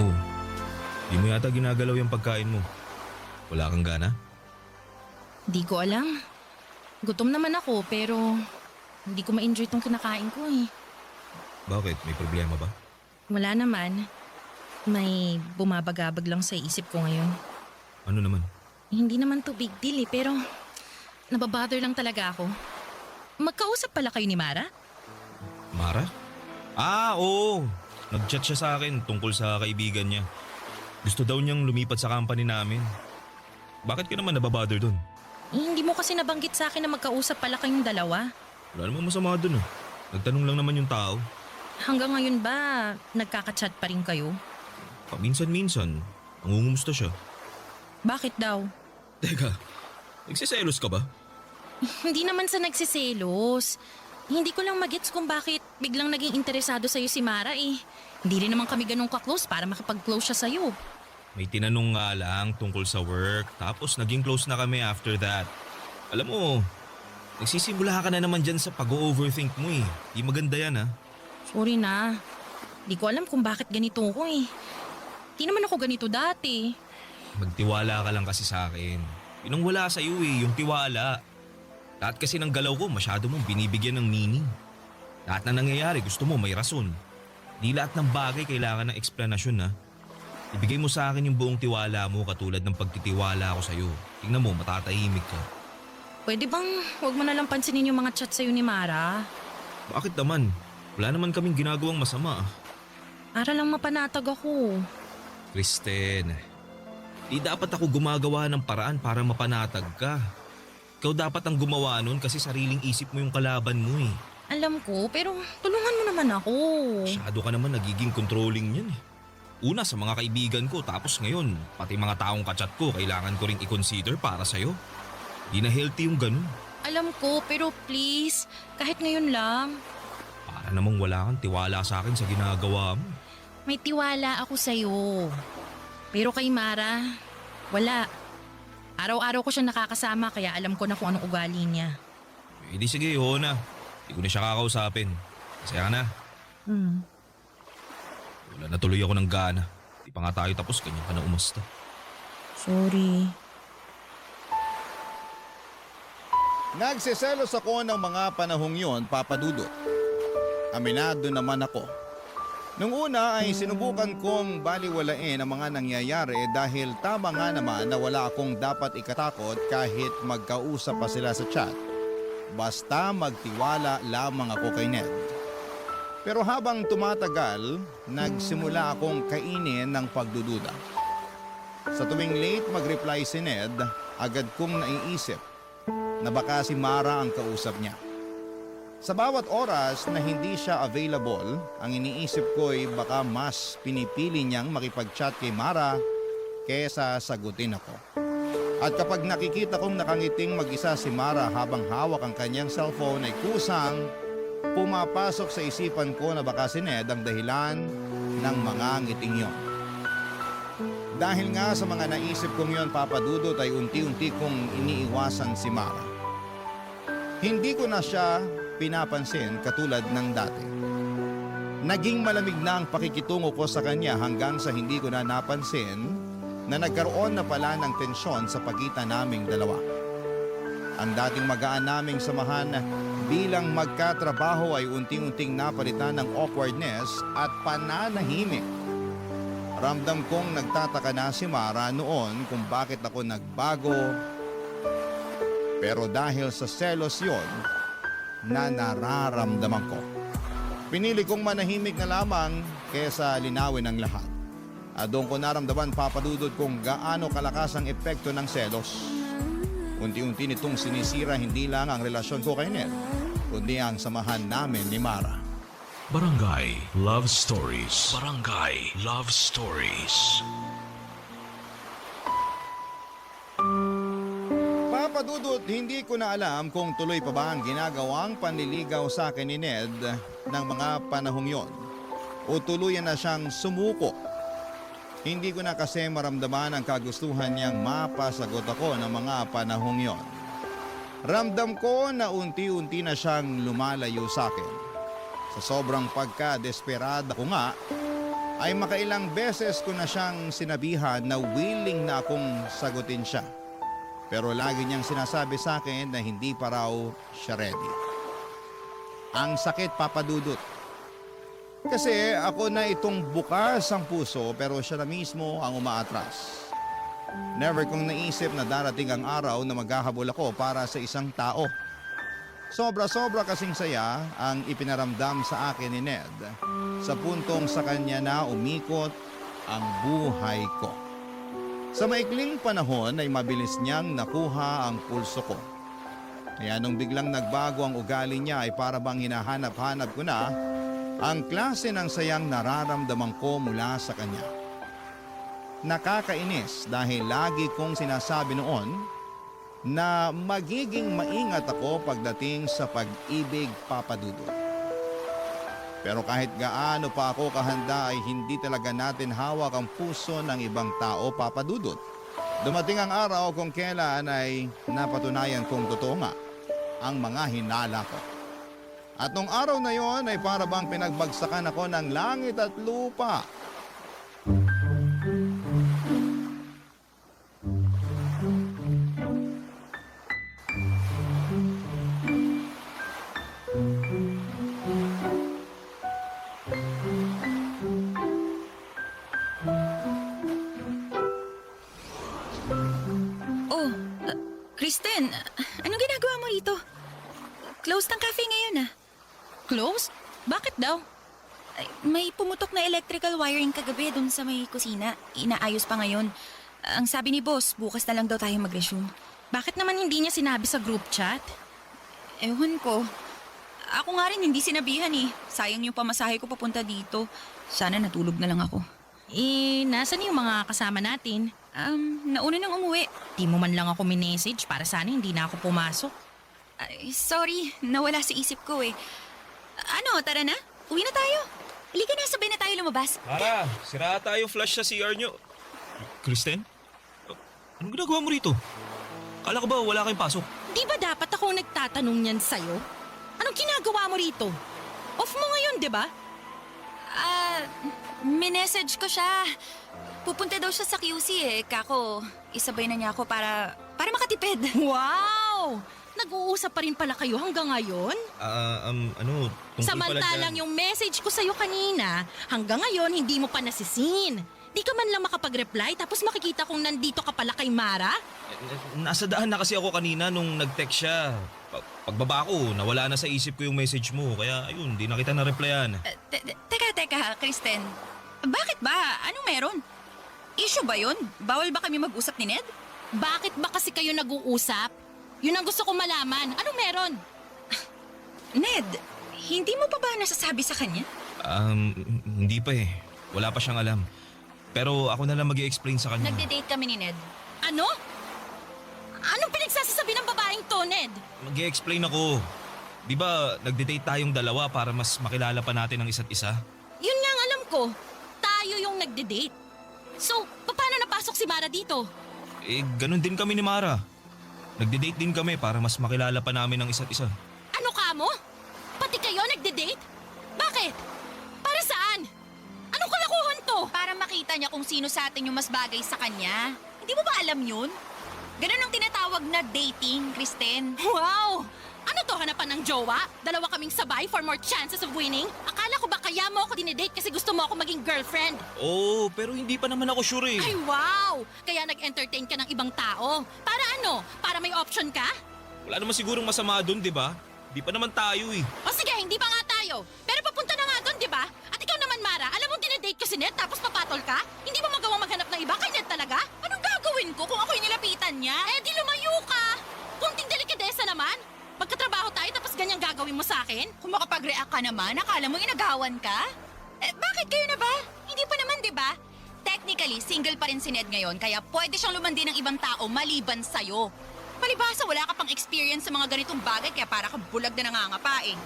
Oh, di mo yata ginagalaw yung pagkain mo. Wala kang gana? Di ko alam. Gutom naman ako pero hindi ko ma-enjoy tong kinakain ko eh. Bakit? May problema ba? Wala naman. May bumabagabag lang sa isip ko ngayon. Ano naman? Hindi naman to big deal eh pero nababother lang talaga ako. Magkausap pala kayo ni Mara? Mara? Oo. Nag-chat siya sa akin tungkol sa kaibigan niya. Gusto daw niyang lumipat sa company namin. Bakit ka naman nababother dun? Hindi mo kasi nabanggit sa akin na magkausap pala kayong dalawa. Wala namang masama dun ah. Nagtanong lang naman yung tao. Hanggang ngayon ba nagkaka-chat pa rin kayo? Paminsan-minsan, nangungumusta siya. Bakit daw? Teka, nagsiselos ka ba? Hindi naman sa nagsiselos. Hindi ko lang magets kung bakit biglang naging interesado sa'yo si Mara eh. Hindi rin naman kami ganun ka-close para makapag-close siya sa'yo. May tinanong nga lang tungkol sa work, tapos naging close na kami after that. Alam mo, nagsisimula ka na naman dyan sa pag-overthink mo eh. Di maganda yan ah. Sorry na. Di ko alam kung bakit ganito ko eh. Di naman ako ganito dati. Magtiwala ka lang kasi sa akin. Yun ang wala sa'yo eh, yung tiwala. Lahat kasi ng galaw ko masyado mong binibigyan ng meaning. Lahat na nangyayari gusto mo may rason. Di lahat ng bagay kailangan ng eksplanasyon ha. Ibigay mo sa akin yung buong tiwala mo katulad ng pagtitiwala ko sa'yo. Tingnan mo, matatahimik ka. Pwede bang huwag mo na lang pansinin yung mga chat sa'yo ni Mara? Bakit naman? Wala naman kaming ginagawang masama ah. Para lang mapanatag ako. Kristen, di dapat ako gumagawa ng paraan para mapanatag ka. Ikaw dapat ang gumawa nun kasi sariling isip mo yung kalaban mo eh. Alam ko, pero tulungan mo naman ako. Masyado ka naman nagiging controlling yan eh. Una sa mga kaibigan ko tapos ngayon, pati mga taong kachat ko kailangan ko ring i-consider para sa'yo. Di na healthy yung ganun. Alam ko, pero please, kahit ngayon lang. Para namang wala kang tiwala sa akin sa ginagawa mo. May tiwala ako sa'yo. Pero kay Mara, wala. Araw-araw ko siya nakakasama kaya alam ko na kung anong ugali niya. Eh di sige, oo na. Di ko na siya kakausapin. Masaya ka na. Wala na tuloy ako ng gana. Di pa nga tayo tapos, ganyan ka na umasta. Sorry. Nagsiselos ako ng mga panahong yon, Papa Dudut. Aminado naman ako. Nung una ay sinubukan kong baliwalain ang mga nangyayari dahil tama nga naman na wala akong dapat ikatakot kahit magkausap pa sila sa chat. Basta magtiwala lamang ako kay Ned. Pero habang tumatagal, nagsimula akong kainin ng pagdududa. Sa tuwing late mag-reply si Ned, agad kong naiisip na baka si Mara ang kausap niya. Sa bawat oras na hindi siya available, ang iniisip ko'y baka mas pinipili niyang makipag-chat kay Mara kesa sagutin ako. At kapag nakikita kong nakangiting mag-isa si Mara habang hawak ang kanyang cellphone ay kusang pumapasok sa isipan ko na baka si Ned ang dahilan ng mga ngiting yon. Dahil nga sa mga naisip kong yon, Papa Dudut, ay unti-unti kong iniiwasan si Mara. Hindi ko na siya pinapansin katulad ng dati. Naging malamig na ang pakikitungo ko sa kanya hanggang sa hindi ko na napansin na nagkaroon na pala ng tensyon sa pagitan naming dalawa. Ang dating magaan naming samahan bilang magkatrabaho ay unti-unting napalitan ng awkwardness at pananahimik. Ramdam kong nagtataka na si Mara noon kung bakit ako nagbago. Pero dahil sa selos yon na nararamdaman ko, pinili kong manahimik na lamang kesa linawin ang lahat. At doon ko naramdaman, Papa Dudut, kung gaano kalakas ang epekto ng selos. Unti-unti nitong sinisira hindi lang ang relasyon ko kay Ned, kundi ang samahan namin ni Mara. Barangay Love Stories. Barangay Love Stories. Papa Dudut, hindi ko na alam kung tuloy pa ba ang ginagawang panliligaw sa akin ni Ned ng mga panahong yon o tuluyan na siyang sumuko. Hindi ko na kasi maramdaman ang kagustuhan niyang mapasagot ako ng mga panahong yon. Ramdam ko na unti-unti na siyang lumalayo sa akin. Sa sobrang pagka-desperada ko nga, ay makailang beses ko na siyang sinabihan na willing na akong sagutin siya. Pero lagi niyang sinasabi sa akin na hindi pa raw siya ready. Ang sakit, Papa Dudut. Kasi ako na itong bukas ang puso pero siya na mismo ang umaatras. Never kong naisip na darating ang araw na maghahabol ako para sa isang tao. Sobra-sobra kasing saya ang ipinaramdam sa akin ni Ned sa puntong sa kanya na umikot ang buhay ko. Sa maikling panahon ay mabilis niyang nakuha ang pulso ko. Kaya nung biglang nagbago ang ugali niya ay para bang hinahanap-hanap ko na ang klase ng sayang nararamdaman ko mula sa kanya. Nakakainis dahil lagi kong sinasabi noon na magiging maingat ako pagdating sa pag-ibig, Papa Dudut. Pero kahit gaano pa ako kahanda ay hindi talaga natin hawak ang puso ng ibang tao, Papa Dudut. Dumating ang araw kung kailan ay napatunayan kong totoo nga ang mga hinala ko. At nung araw na yon ay para bang pinagbagsakan ako ng langit at lupa. Oh, Kristen, anong ginagawa mo rito? Closed ang cafe ngayon ah. Close? Bakit daw? Ay, may pumutok na electrical wiring kagabi doon sa may kusina. Inaayos pa ngayon. Ang sabi ni boss, bukas na lang daw tayo mag-resume. Bakit naman hindi niya sinabi sa group chat? Ewan ko. Ako nga rin hindi sinabihan eh. Sayang yung pamasahe ko papunta dito. Sana natulog na lang ako. Nasan yung mga kasama natin? Nauna nang umuwi. Di mo man lang ako minessage para sana hindi na ako pumasok. Ay, sorry, nawala sa isip ko eh. Ano, tara na? Uwi na tayo. Halika na, sabay na tayo lumabas. Mara, sira tayo flash sa CR nyo. Kristen? Anong ginagawa mo rito? Kala ko ba wala kayong pasok? Di ba dapat ako nagtatanong niyan sa'yo? Anong ginagawa mo rito? Off mo ngayon, di ba? Minessage ko siya. Pupunta daw siya sa QC eh. Kako, isabay na niya ako para makatipid. Wow! Nag-uusap pa rin pala kayo hanggang ngayon? Tungkol Samantalang yung message ko sa'yo kanina, hanggang ngayon hindi mo pa nasisin. Di ka man lang makapag-reply tapos makikita kong nandito ka pala kay Mara? Nasa daan na kasi ako kanina nung nag-text siya. Pagbaba ko, nawala na sa isip ko yung message mo. Kaya ayun, di na kita na-replyan. Teka, Kristen. Bakit ba? Anong meron? Issue ba yun? Bawal ba kami mag-usap ni Ned? Bakit ba kasi kayo nag-uusap? Yun ang gusto ko malaman. Anong meron? Ned, hindi mo pa ba nasasabi sa kanya? Hindi pa eh. Wala pa siyang alam. Pero ako na lang mag-i-explain sa kanya. Nagde-date kami ni Ned. Ano? Anong pinagsasasabi ng babaeng to, Ned? Mag-i-explain ako. Di ba nagde-date tayong dalawa para mas makilala pa natin ang isa't isa? Yun nga ang alam ko. Tayo yung nagde-date. So, paano napasok si Mara dito? Eh, ganun din kami ni Mara. Nagde-date din kami para mas makilala pa namin ang isa't isa. Ano ka mo? Pati kayo nagde-date? Bakit? Para saan? Anong kalakuhan to? Para makita niya kung sino sa atin yung mas bagay sa kanya. Hindi mo ba alam yun? Ganun ang tinatawag na dating, Kristen. Wow! Ano to, hanapan ng jowa? Dalawa kaming sabay for more chances of winning? Akala ko ba kaya mo ako dinedate kasi gusto mo ako maging girlfriend? Oo, pero hindi pa naman ako sure eh. Ay wow! Kaya nag-entertain ka ng ibang tao. Para ano? Para may option ka? Wala naman sigurong masama doon, di ba? Di pa naman tayo eh. O sige, hindi pa nga tayo. Pero papunta na nga doon, di ba? At ikaw naman, Mara, alam mo dinedate ko si Ned tapos papatol ka? Hindi mo magawang maghanap ng iba kay Ned talaga? Anong gagawin ko kung ako'y nilapitan niya? Eh di lumayo ka! Kunting delikadesa naman. Magkatrabaho tayo tapos ganyan gagawin mo sa akin? Kung makapag-react ka naman, akala mo inagawan ka? Bakit kayo na ba? Hindi pa naman, di ba? Technically, single pa rin si Ned ngayon, kaya pwede siyang lumandi ng ibang tao maliban sa'yo. Palibhasa, wala ka pang experience sa mga ganitong bagay, kaya para ka bulag na nangangapain.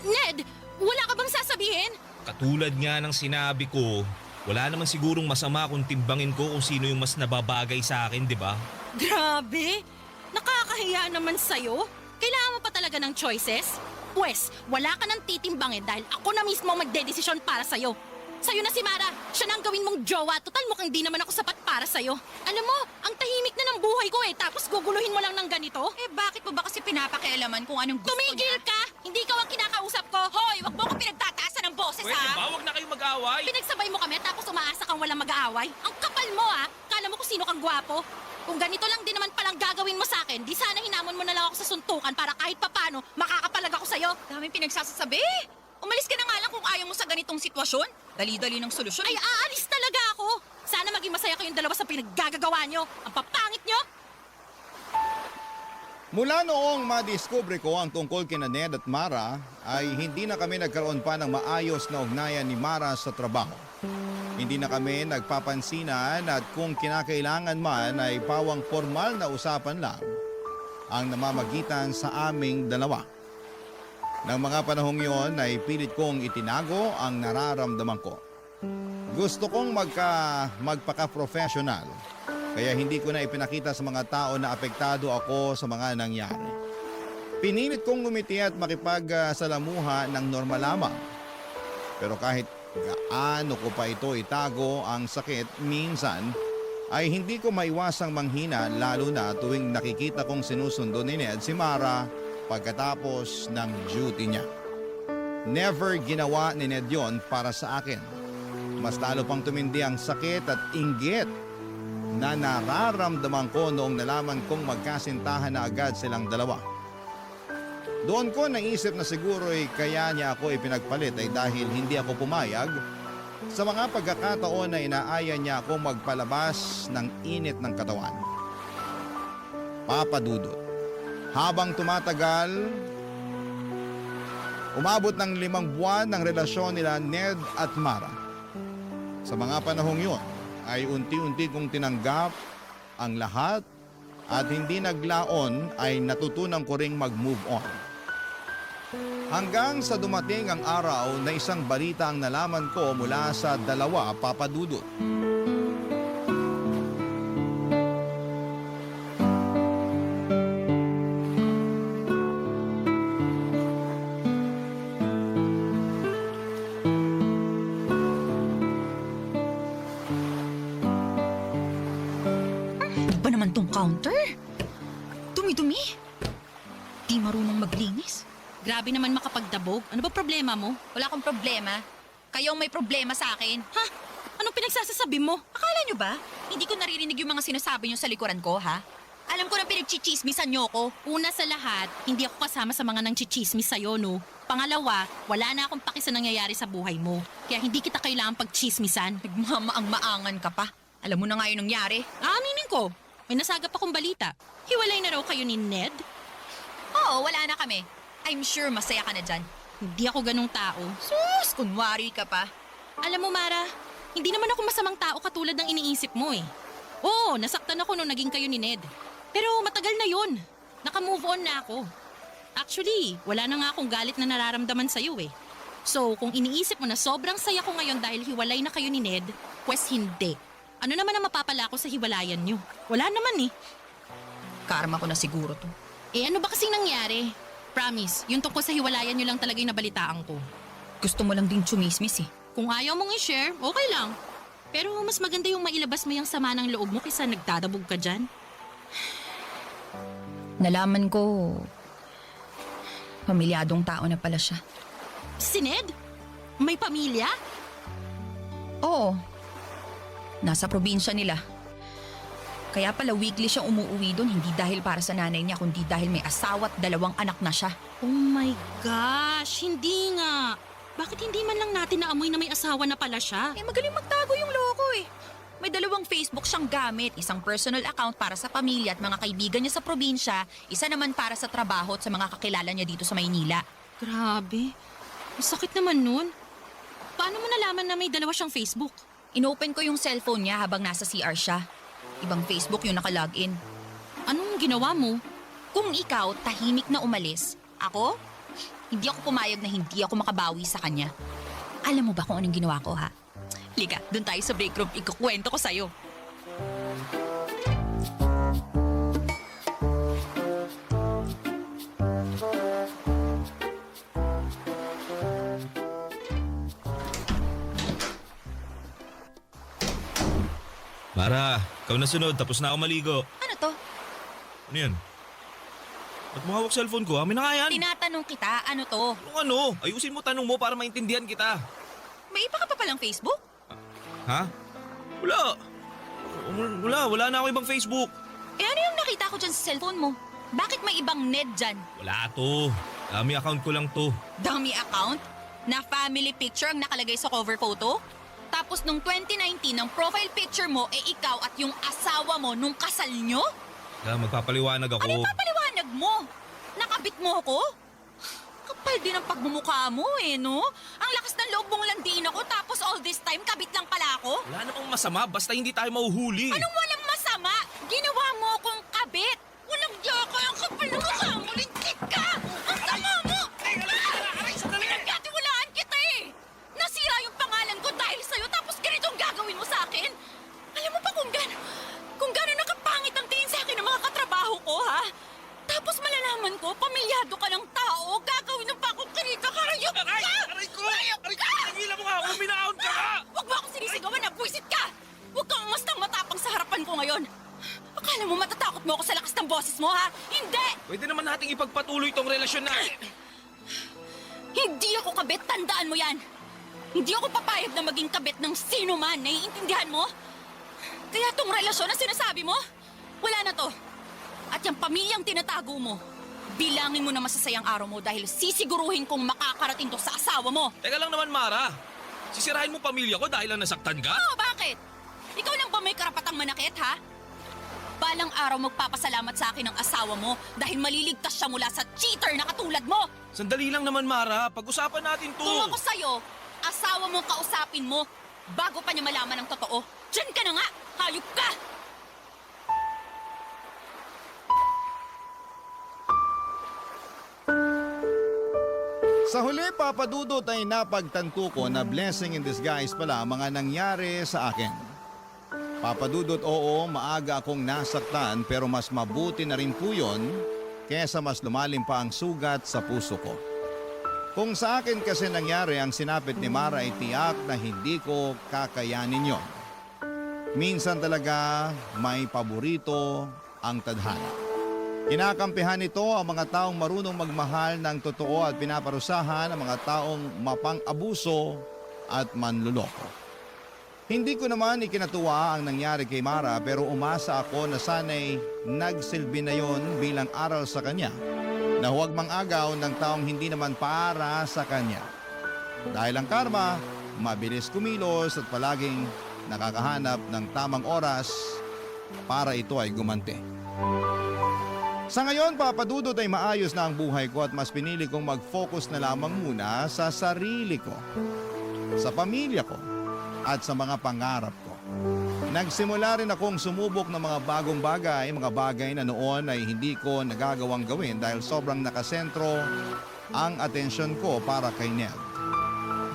Ned, wala ka bang sasabihin? Katulad nga ng sinabi ko, wala naman sigurong masama kung timbangin ko kung sino yung mas nababagay sa akin, di ba? Grabe! Nakakahiya naman sa'yo. Kailangan mo pa talaga ng choices? Pwes, wala ka nang titimbangin dahil ako na mismo ang magdedesisyon para sa'yo. Sa'yo na si Mara, siya na ang gawin mong jowa. Total mukhang di naman ako sapat para sa'yo. Alam mo, ang tahimik na ng buhay ko eh, tapos guguluhin mo lang ng ganito? Bakit mo ba kasi pinapakialaman kung anong gusto Tumigil niya? ka! Hindi ikaw ang kinakausap ko! Hoy, wag mo ko pinagtataasan ng boses, ha? Huwag na kayo mag-away. Pinagsabay mo kami tapos umaasa kang walang mag-aaway? Ang kapal mo ah! Kala mo kung sino kang gwapo? Kung ganito lang din naman palang gagawin mo sa akin, di sana hinamon mo na lang ako sa suntukan para kahit papano makakapalag ako sa'yo. Daming pinagsasasabi. Umalis ka na nga lang kung ayaw mo sa ganitong sitwasyon. Dali-dali ng solusyon. Ay, aalis talaga ako! Sana maging masaya kayong dalawa sa pinaggagawa nyo. Ang papangit nyo! Mula noong madiskubre ko ang tungkol kina Ned at Mara ay hindi na kami nagkaroon pa ng maayos na ugnayan ni Mara sa trabaho. Hindi na kami nagpapansinan at kung kinakailangan man ay pawang formal na usapan lang ang namamagitan sa aming dalawa. Nang mga panahong yon ay pilit kong itinago ang nararamdaman ko. Gusto kong magpaka-professional kaya hindi ko na ipinakita sa mga tao na apektado ako sa mga nangyari. Pinilit kong ngumiti at makipagsalamuha ng normal lamang. Pero kahit gaano ko pa ito itago ang sakit, minsan ay hindi ko maiwasang manghina lalo na tuwing nakikita kong sinusundo ni Ned si Mara pagkatapos ng duty niya. Never ginawa ni Ned yon para sa akin. Mas lalo pang tumindi ang sakit at inggit na nararamdaman ko noong nalaman kong magkasintahan na agad silang dalawa. Doon ko naisip na siguro kaya niya ako ipinagpalit ay dahil hindi ako pumayag sa mga pagkakataon na inaaya niya akong magpalabas ng init ng katawan. Papadudot. Habang tumatagal, umabot ng 5 buwan ng relasyon nila Ned at Mara. Sa mga panahong yun ay unti-unti kong tinanggap ang lahat at hindi naglaon ay natutunan ko ring mag-move on. Hanggang sa dumating ang araw na isang balita ang nalaman ko mula sa dalawa, papadudot. Ano ba naman tong counter? Dumi-dumi. Di marunong maglinis. Grabe naman makapagdabog. Ano ba problema mo? Wala akong problema. Kayo ang may problema sa akin. Ha? Anong pinagsasasabi mo? Akala nyo ba? Hindi ko naririnig yung mga sinasabi nyo sa likuran ko, ha? Alam ko na pinagchichismisan nyo ko. Una sa lahat, hindi ako kasama sa mga nangchichismis sa'yo, no? Pangalawa, wala na akong paki sa nangyayari sa buhay mo. Kaya hindi kita kailangan pagchismisan. Nagmamaang-maangan ka pa. Alam mo na nga yung nangyari. Aminin ko, may nasagap akong balita. Hiwalay na raw kayo ni Ned? Oo, wala na kami. I'm sure masaya ka na dyan. Hindi ako ganong tao. Sus, kunwari ka pa. Alam mo, Mara, hindi naman ako masamang tao katulad ng iniisip mo eh. Oo, nasaktan ako nung naging kayo ni Ned. Pero matagal na yun. Naka-move on na ako. Actually, wala na nga akong galit na nararamdaman sa'yo eh. So, kung iniisip mo na sobrang saya ko ngayon dahil hiwalay na kayo ni Ned, pues hindi. Ano naman ang mapapala ko sa hiwalayan nyo? Wala naman eh. Karma ko na siguro to. Eh ano ba kasing nangyari? Promise, yung tungkol sa hiwalayan nyo lang talaga yung nabalitaan ko. Gusto mo lang din chumismis eh. Kung ayaw mong i-share, okay lang. Pero mas maganda yung mailabas mo yung sama ng loob mo kaysa nagdadabog ka dyan. Nalaman ko, pamilyadong tao na pala siya. Si Ned? May pamilya? Oo. Nasa probinsya nila. Kaya pala weekly siya umuwi doon, hindi dahil para sa nanay niya, kundi dahil may asawa at 2 anak na siya. Oh my gosh, hindi nga. Bakit hindi man lang natin naamoy na may asawa na pala siya? Eh, magaling magtago yung loko eh. May 2 Facebook siyang gamit, isang personal account para sa pamilya at mga kaibigan niya sa probinsya, isa naman para sa trabaho at sa mga kakilala niya dito sa Maynila. Grabe. Ang sakit naman nun. Paano mo nalaman na may 2 siyang Facebook? Inopen ko yung cellphone niya habang nasa CR siya. Ibang Facebook yung nakalogin. Anong ginawa mo? Kung ikaw tahimik na umalis, ako, hindi ako pumayag na hindi ako makabawi sa kanya. Alam mo ba kung anong ginawa ko, ha? Liga, doon tayo sa break room, ikukwento ko sa'yo. Mara, ikaw na sunod. Tapos na ako maligo. Ano to? Ano yan? Ba't mo hawak cellphone ko? Amin na nga yan. Tinatanong kita, ano to? Anong ano? Ayusin mo tanong mo para maintindihan kita. May iba ka pa palang Facebook? Ha? Wala. Wala na ako ibang Facebook. Eh ano yung nakita ko dyan sa cellphone mo? Bakit may ibang Ned dyan? Wala to. Dami account ko lang to. Dummy account? Na family picture ang nakalagay sa cover photo? Tapos nung 2019, ang profile picture mo eh ikaw at yung asawa mo nung kasal nyo? Kaya magpapaliwanag ako. Ano yung papaliwanag mo? Nakabit mo ako? Kapal din ang pagmumukha mo eh, no? Ang lakas ng loob mong landiin ako tapos all this time kabit lang pala ako? Wala namang masama basta hindi tayo mahuhuli. Anong walang masama? Ginawa mo akong kabit! Walang yaka ang kapal ng mukha mo! Lintik ka! Ang sama mo! Pinagkatiwalaan kita eh! Nasira yung pangalan ko dahil sa'yo tapos ganito ang gagawin mo sa akin? Alam mo pa kung gano'n nakapangit ang tingin sa akin ng mga katrabaho ko, ha? Tapos malalaman ko, pamilyado ka ng tao, gagawin ng pa akong kirita, karayop ka! Aray ko! Tigilan mo nga ako! Minakaon ka nga! Huwag mo akong sinisigawan na buwisit ka! Huwag kang umastang matapang sa harapan ko ngayon! Akala mo matatakot mo ako sa lakas ng boses mo, ha? Hindi! Pwede naman nating ipagpatuloy tong relasyon natin. Hindi ako kabit, tandaan mo yan! Hindi ako papayag na maging kabit ng sino man, naiintindihan mo? Kaya tong relasyon na sinasabi mo, wala na to. At yung pamilyang tinatago mo, bilangin mo na masasayang araw mo dahil sisiguruhin kong makakarating to sa asawa mo. Teka lang naman, Mara. Sisirahin mo pamilya ko dahil lang nasaktan ka? Oo, bakit? Ikaw lang ba may karapatang manakit, ha? Balang araw magpapasalamat sa akin ang asawa mo dahil maliligtas siya mula sa cheater na katulad mo. Sandali lang naman, Mara. Pag-usapan natin to. Kung ako sa'yo, asawa mong kausapin mo bago pa niya malaman ang totoo. Diyan ka na nga! Hayop ka! Sa huli, Papa Dudut, ay napagtanto ko na blessing in disguise pala ang mga nangyari sa akin. Papa Dudut, oo, maaga akong nasaktan pero mas mabuti na rin po yun kesa mas lumalim pa ang sugat sa puso ko. Kung sa akin kasi nangyari ang sinapit ni Mara ay tiyak na hindi ko kakayanin yon. Minsan talaga may paborito ang tadhana. Kinakampihan nito ang mga taong marunong magmahal ng totoo at pinaparusahan ang mga taong mapang-abuso at manluloko. Hindi ko naman ikinatuwa ang nangyari kay Mara pero umasa ako na sana'y nagsilbi na yon bilang aral sa kanya na huwag mang-agaw ng taong hindi naman para sa kanya. Dahil ang karma, mabilis kumilos at palaging nakakahanap ng tamang oras para ito ay gumanti. Sa ngayon, Papa Dudut, ay maayos na ang buhay ko at mas pinili kong mag-focus na lamang muna sa sarili ko, sa pamilya ko, at sa mga pangarap ko. Nagsimula rin akong sumubok ng mga bagong bagay, mga bagay na noon ay hindi ko nagagawang gawin dahil sobrang nakasentro ang atensyon ko para kay Ned.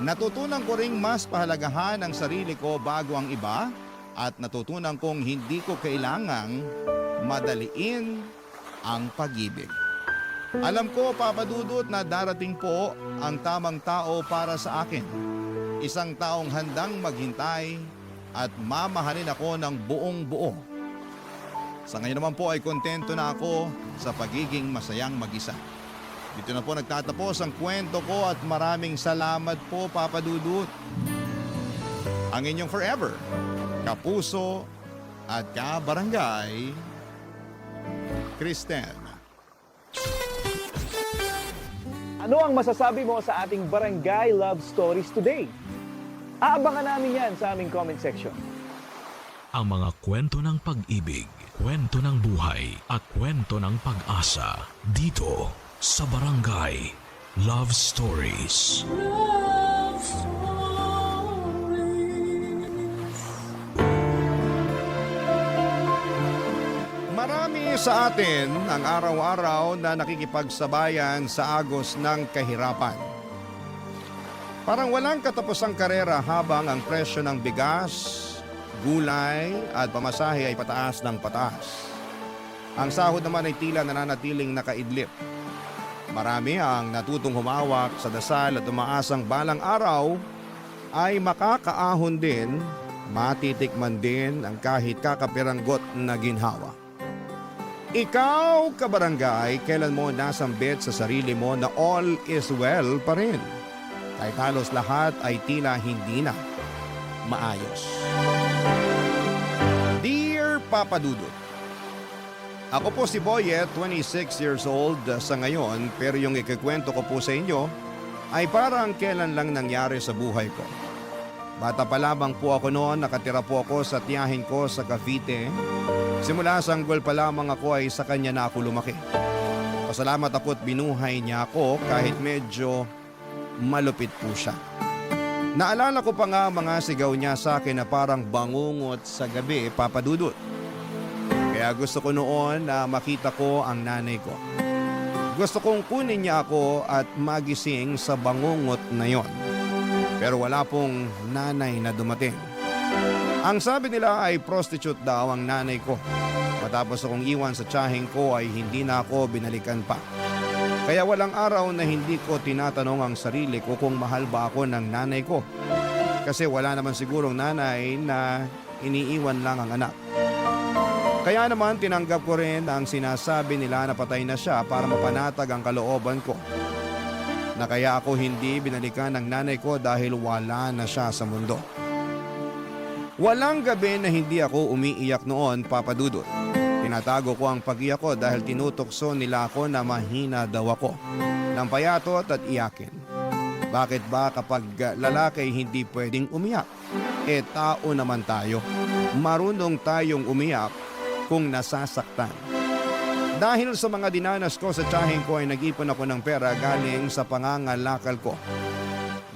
Natutunan ko ring mas pahalagahan ang sarili ko bago ang iba at natutunan kong hindi ko kailangang madaliin ang pag-ibig. Alam ko, Papa Dudut, na darating po ang tamang tao para sa akin. Isang taong handang maghintay at mamahalin ako ng buong buo. Sa ngayon naman po ay kontento na ako sa pagiging masayang mag-isa. Dito na po nagtatapos ang kwento ko at maraming salamat po, Papa Dudut. Ang inyong forever, kapuso at kabarangay, Kristen. Ano ang masasabi mo sa ating Barangay Love Stories today? Aabangan namin yan sa aming comment section. Ang mga kwento ng pag-ibig, kwento ng buhay, at kwento ng pag-asa dito sa Barangay Love Stories. Marami sa atin ang araw-araw na nakikipagsabayan sa agos ng kahirapan. Parang walang katapusang karera habang ang presyo ng bigas, gulay at pamasahe ay pataas ng pataas. Ang sahod naman ay tila nananatiling nakaidlip. Marami ang natutong humawak sa dasal at umaasang balang araw ay makakaahon din, matitikman din ang kahit kakapiranggot na ginhawa. Ikaw, kabarangay, kailan mo nasambit sa sarili mo na all is well pa rin? Kahit halos lahat ay tila hindi na maayos. Dear Papa Dudut, ako po si Boyet, 26 years old sa ngayon, pero yung ikikwento ko po sa inyo ay parang kailan lang nangyari sa buhay ko. Bata pa lamang po ako noon, nakatira po ako sa tiyahin ko sa Cavite. Simula sanggol pa lamang ako ay sa kanya na ako lumaki. Pasalamat ako't binuhay niya ako kahit medyo malupit po siya. Naalala ko pa nga mga sigaw niya sa akin na parang bangungot sa gabi, Papa Dudut. Kaya gusto ko noon na makita ko ang nanay ko. Gusto kong kunin niya ako at magising sa bangungot na yon. Pero wala pong nanay na dumating. Ang sabi nila ay prostitute daw ang nanay ko. Matapos akong iwan sa tiyahing ko ay hindi na ako binalikan pa. Kaya walang araw na hindi ko tinatanong ang sarili ko kung mahal ba ako ng nanay ko. Kasi wala naman sigurong nanay na iniiwan lang ang anak. Kaya naman tinanggap ko rin ang sinasabi nila na patay na siya para mapanatag ang kalooban ko. Na kaya ako hindi binalikan ng nanay ko dahil wala na siya sa mundo. Walang gabi na hindi ako umiiyak noon, Papa Dudut. Tinatago ko ang pag-iyak ko dahil tinutokso nila ako na mahina daw ako. Nang payatot at iyakin. Bakit ba kapag lalaki hindi pwedeng umiyak? Tao naman tayo. Marunong tayong umiyak kung nasasaktan. Dahil sa mga dinanas ko sa tiyahin ko ay nag-ipon ako ng pera galing sa pangangalakal ko.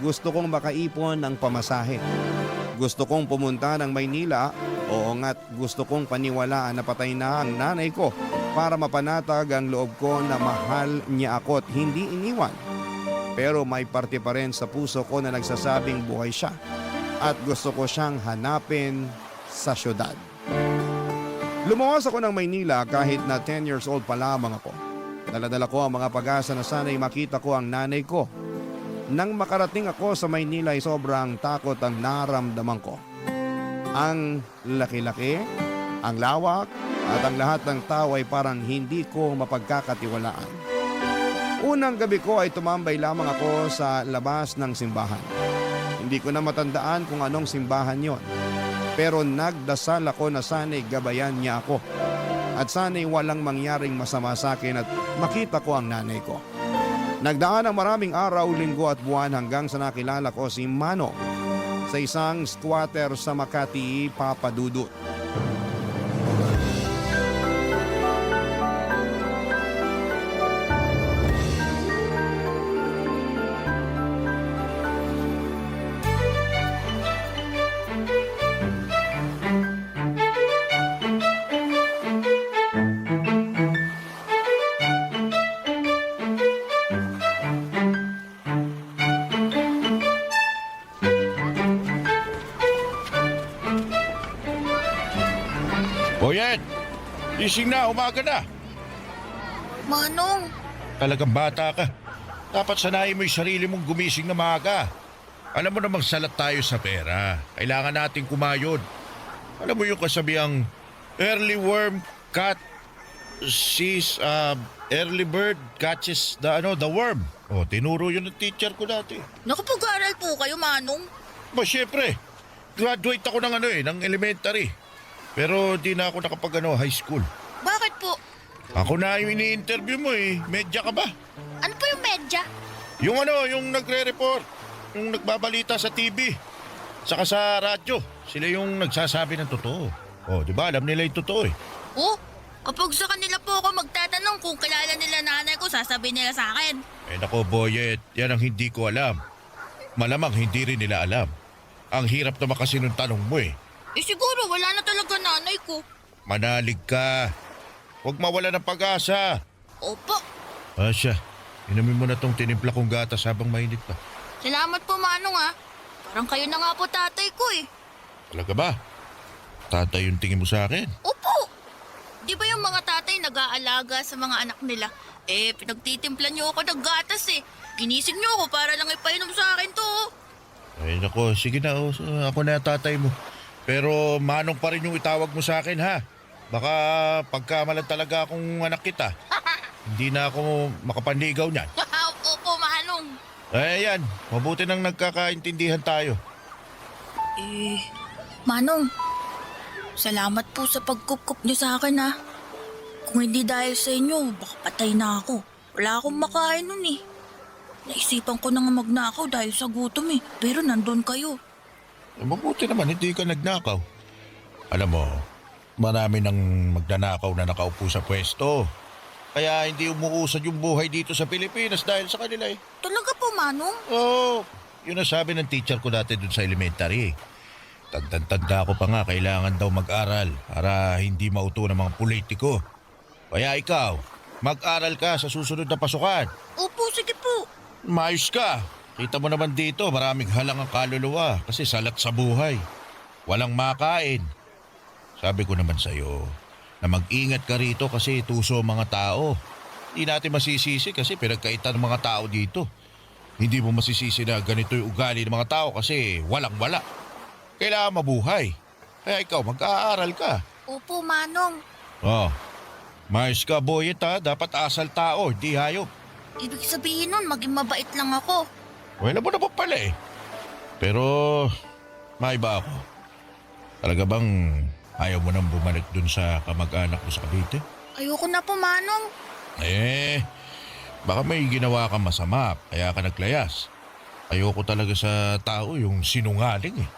Gusto kong makaipon ng pamasahe. Gusto kong pumunta ng Maynila. Oo nga't gusto kong paniwalaan na patay na ang nanay ko para mapanatag ang loob ko na mahal niya ako at hindi iniwan. Pero may parte pa rin sa puso ko na nagsasabing buhay siya at gusto ko siyang hanapin sa syudad. Lumuwas ako ng Maynila kahit na 10 years old pa lamang ako. Daladala ko ang mga pag-asa na sana'y makita ko ang nanay ko. Nang makarating ako sa Maynila ay sobrang takot ang naramdaman ko. Ang laki-laki, ang lawak at ang lahat ng tao ay parang hindi ko mapagkakatiwalaan. Unang gabi ko ay tumambay lamang ako sa labas ng simbahan. Hindi ko na matandaan kung anong simbahan yon. Pero nagdasal ako na sana'y gabayan niya ako. At sana'y walang mangyaring masama sa akin at makita ko ang nanay ko. Nagdaan ang maraming araw, linggo at buwan hanggang sa nakilala ko si Mano sa isang squatter sa Makati, Papa Dudut. Boyet! Gising na, umaga na. Manong, Talagang bata ka. Dapat sanayin mo yung sarili mong gumising na maaga. Alam mo namang salat tayo sa pera. Kailangan nating kumayod. Alam mo yung kasabihang early worm early bird catches the worm. O, tinuro yun ng teacher ko dati. nakapag-aral po kayo, Manong. Ba, syempre. Graduate ako ng elementary. Pero di na ako high school. Bakit po? Ako na yung ini-interview mo eh. Medya ka ba? Ano po yung medya? Yung nagre-report. Yung nagbabalita sa TV. Saka sa radyo. Sila yung nagsasabi ng totoo. O, di ba? Alam nila yung totoo eh. Oh, kapag sa kanila po ako magtatanong kung kilala nila nanay ko, sasabihin nila sa akin. Eh nako, Boyet. Yan ang hindi ko alam. Malamang hindi rin nila alam. Ang hirap naman kasi nung tanong mo eh. Eh siguro wala na talaga nanay ko. Manalig ka. Huwag mawala ng pag-asa. Opo, Asya, inumin mo na tong tinimpla kong gatas habang mainit pa. salamat po, Manong ah. Parang kayo na nga po tatay ko eh. Talaga ba? Tatay yung tingin mo sa akin? Opo! Di ba yung mga tatay nag-aalaga sa mga anak nila? Eh, pinagtitimplan niyo ako ng gatas eh. Ginising niyo ako para lang ipainom sa akin to. Oh. Ay nako, sige na. Ako na tatay mo. Pero Manong pa rin yung itawag mo sa akin ha. Baka pagkamalan talaga akong anak kita. Hindi na ako makapanligaw niyan. Opo, Manong. Eh yan, mabuti nang nagkakaintindihan tayo. Eh, Manong, salamat po sa pagkukup niyo sa akin ha. Kung hindi dahil sa inyo, baka patay na ako. Wala akong makain nun eh. Naisipan ko na nga magnakaw dahil sa gutom eh. Pero nandun kayo. Eh, mabuti naman, hindi ka nagnakaw. Alam mo, marami nang magnanakaw na nakaupo sa pwesto. Kaya hindi umuusad yung buhay dito sa Pilipinas dahil sa kanila eh. Talaga po, Manong? Oo, yun ang sabi ng teacher ko dati dun sa elementary. Tanda ko pa nga, kailangan daw mag-aral para hindi mauto ng mga politiko. Kaya ikaw, mag-aral ka sa susunod na pasukan. Opo, sige po. Mayos ka. Kita mo naman dito, maraming halang ang kaluluwa kasi salat sa buhay. Walang makain. Sabi ko naman sa'yo na mag-ingat ka rito kasi tuso ang mga tao. Hindi natin masisisi kasi pinagkaitan ng mga tao dito. Hindi mo masisisi na ganito yung ugali ng mga tao kasi walang-wala. Kailangan mabuhay. Kaya ikaw, mag-aaral ka. Opo, Manong. Oh, mayos ka, Boyet ha. Dapat asal tao, di hayop. Ibig sabihin nun, maging mabait lang ako. Wala mo na pa pala eh. Pero, maiba ako. Talaga bang ayaw mo nang bumalik dun sa kamag-anak mo sa Cavite? Ayoko na po, Manong. Eh, baka may ginawa kang masama, kaya ka naglayas. Ayoko talaga sa tao yung sinungaling eh.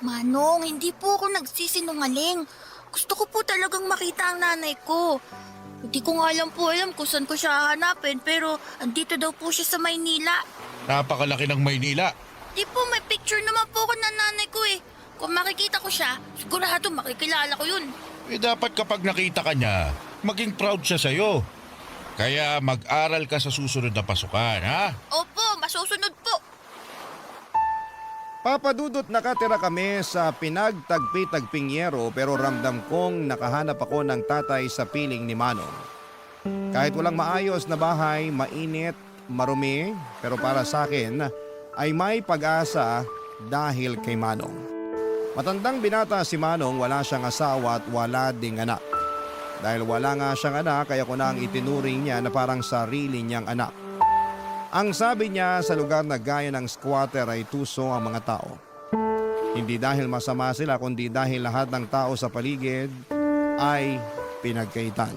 Manong, hindi po ako nagsisinungaling. Gusto ko po talagang makita ang nanay ko. Hindi ko nga alam kung saan ko siya hahanapin pero andito daw po siya sa Maynila. Napakalaki ng Maynila. Di po, may picture naman po ako ng nanay ko eh. Kung makikita ko siya, sigurado makikilala ko yun. Eh dapat kapag nakita ka niya, maging proud siya sa'yo. Kaya mag-aral ka sa susunod na pasukan, ha? Opo, masusunod po. Papadudot nakatira kami sa pinagtagpi-tagping yero pero ramdam kong nakahanap ako ng tatay sa piling ni Manong. Kahit walang maayos na bahay, mainit, marumi, pero para sa akin ay may pag-asa dahil kay Manong. Matandang binata si Manong, wala siyang asawa at wala ding anak. Dahil wala nga siyang anak, kaya ko na ang itinuring niya na parang sarili niyang anak. Ang sabi niya sa lugar na gaya ng squatter ay tuso ang mga tao. Hindi dahil masama sila kundi dahil lahat ng tao sa paligid ay pinagkaitan.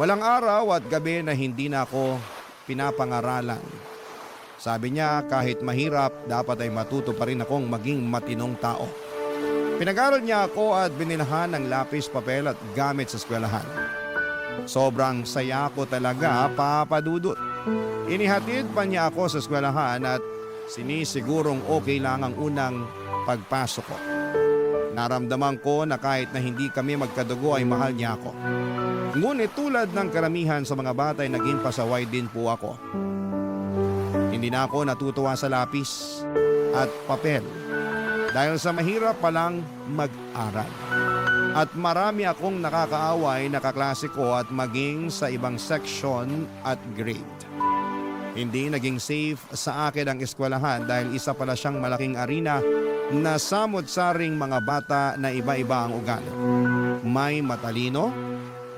Walang araw at gabi na hindi na ako pinapangaralan. Sabi niya kahit mahirap dapat ay matuto pa rin akong maging matinong tao. Pinag-aral niya ako at binilhan ng lapis, papel at gamit sa eskwelahan. Sobrang saya ko talaga, papadudot. Inihatid pa niya ako sa eskwelahan at sinisigurong okay lang ang unang pagpasok ko. Naramdaman ko na kahit na hindi kami magkadugo ay mahal niya ako. Ngunit tulad ng karamihan sa mga bata ay naging pasaway din po ako. Hindi na ako natutuwa sa lapis at papel dahil sa mahirap palang mag-aral. At marami akong nakakaaway na kaklase ko at maging sa ibang section at grade. Hindi naging safe sa akin ang eskwelahan dahil isa pala siyang malaking arena na samot-saring mga bata na iba-iba ang ugali. May matalino,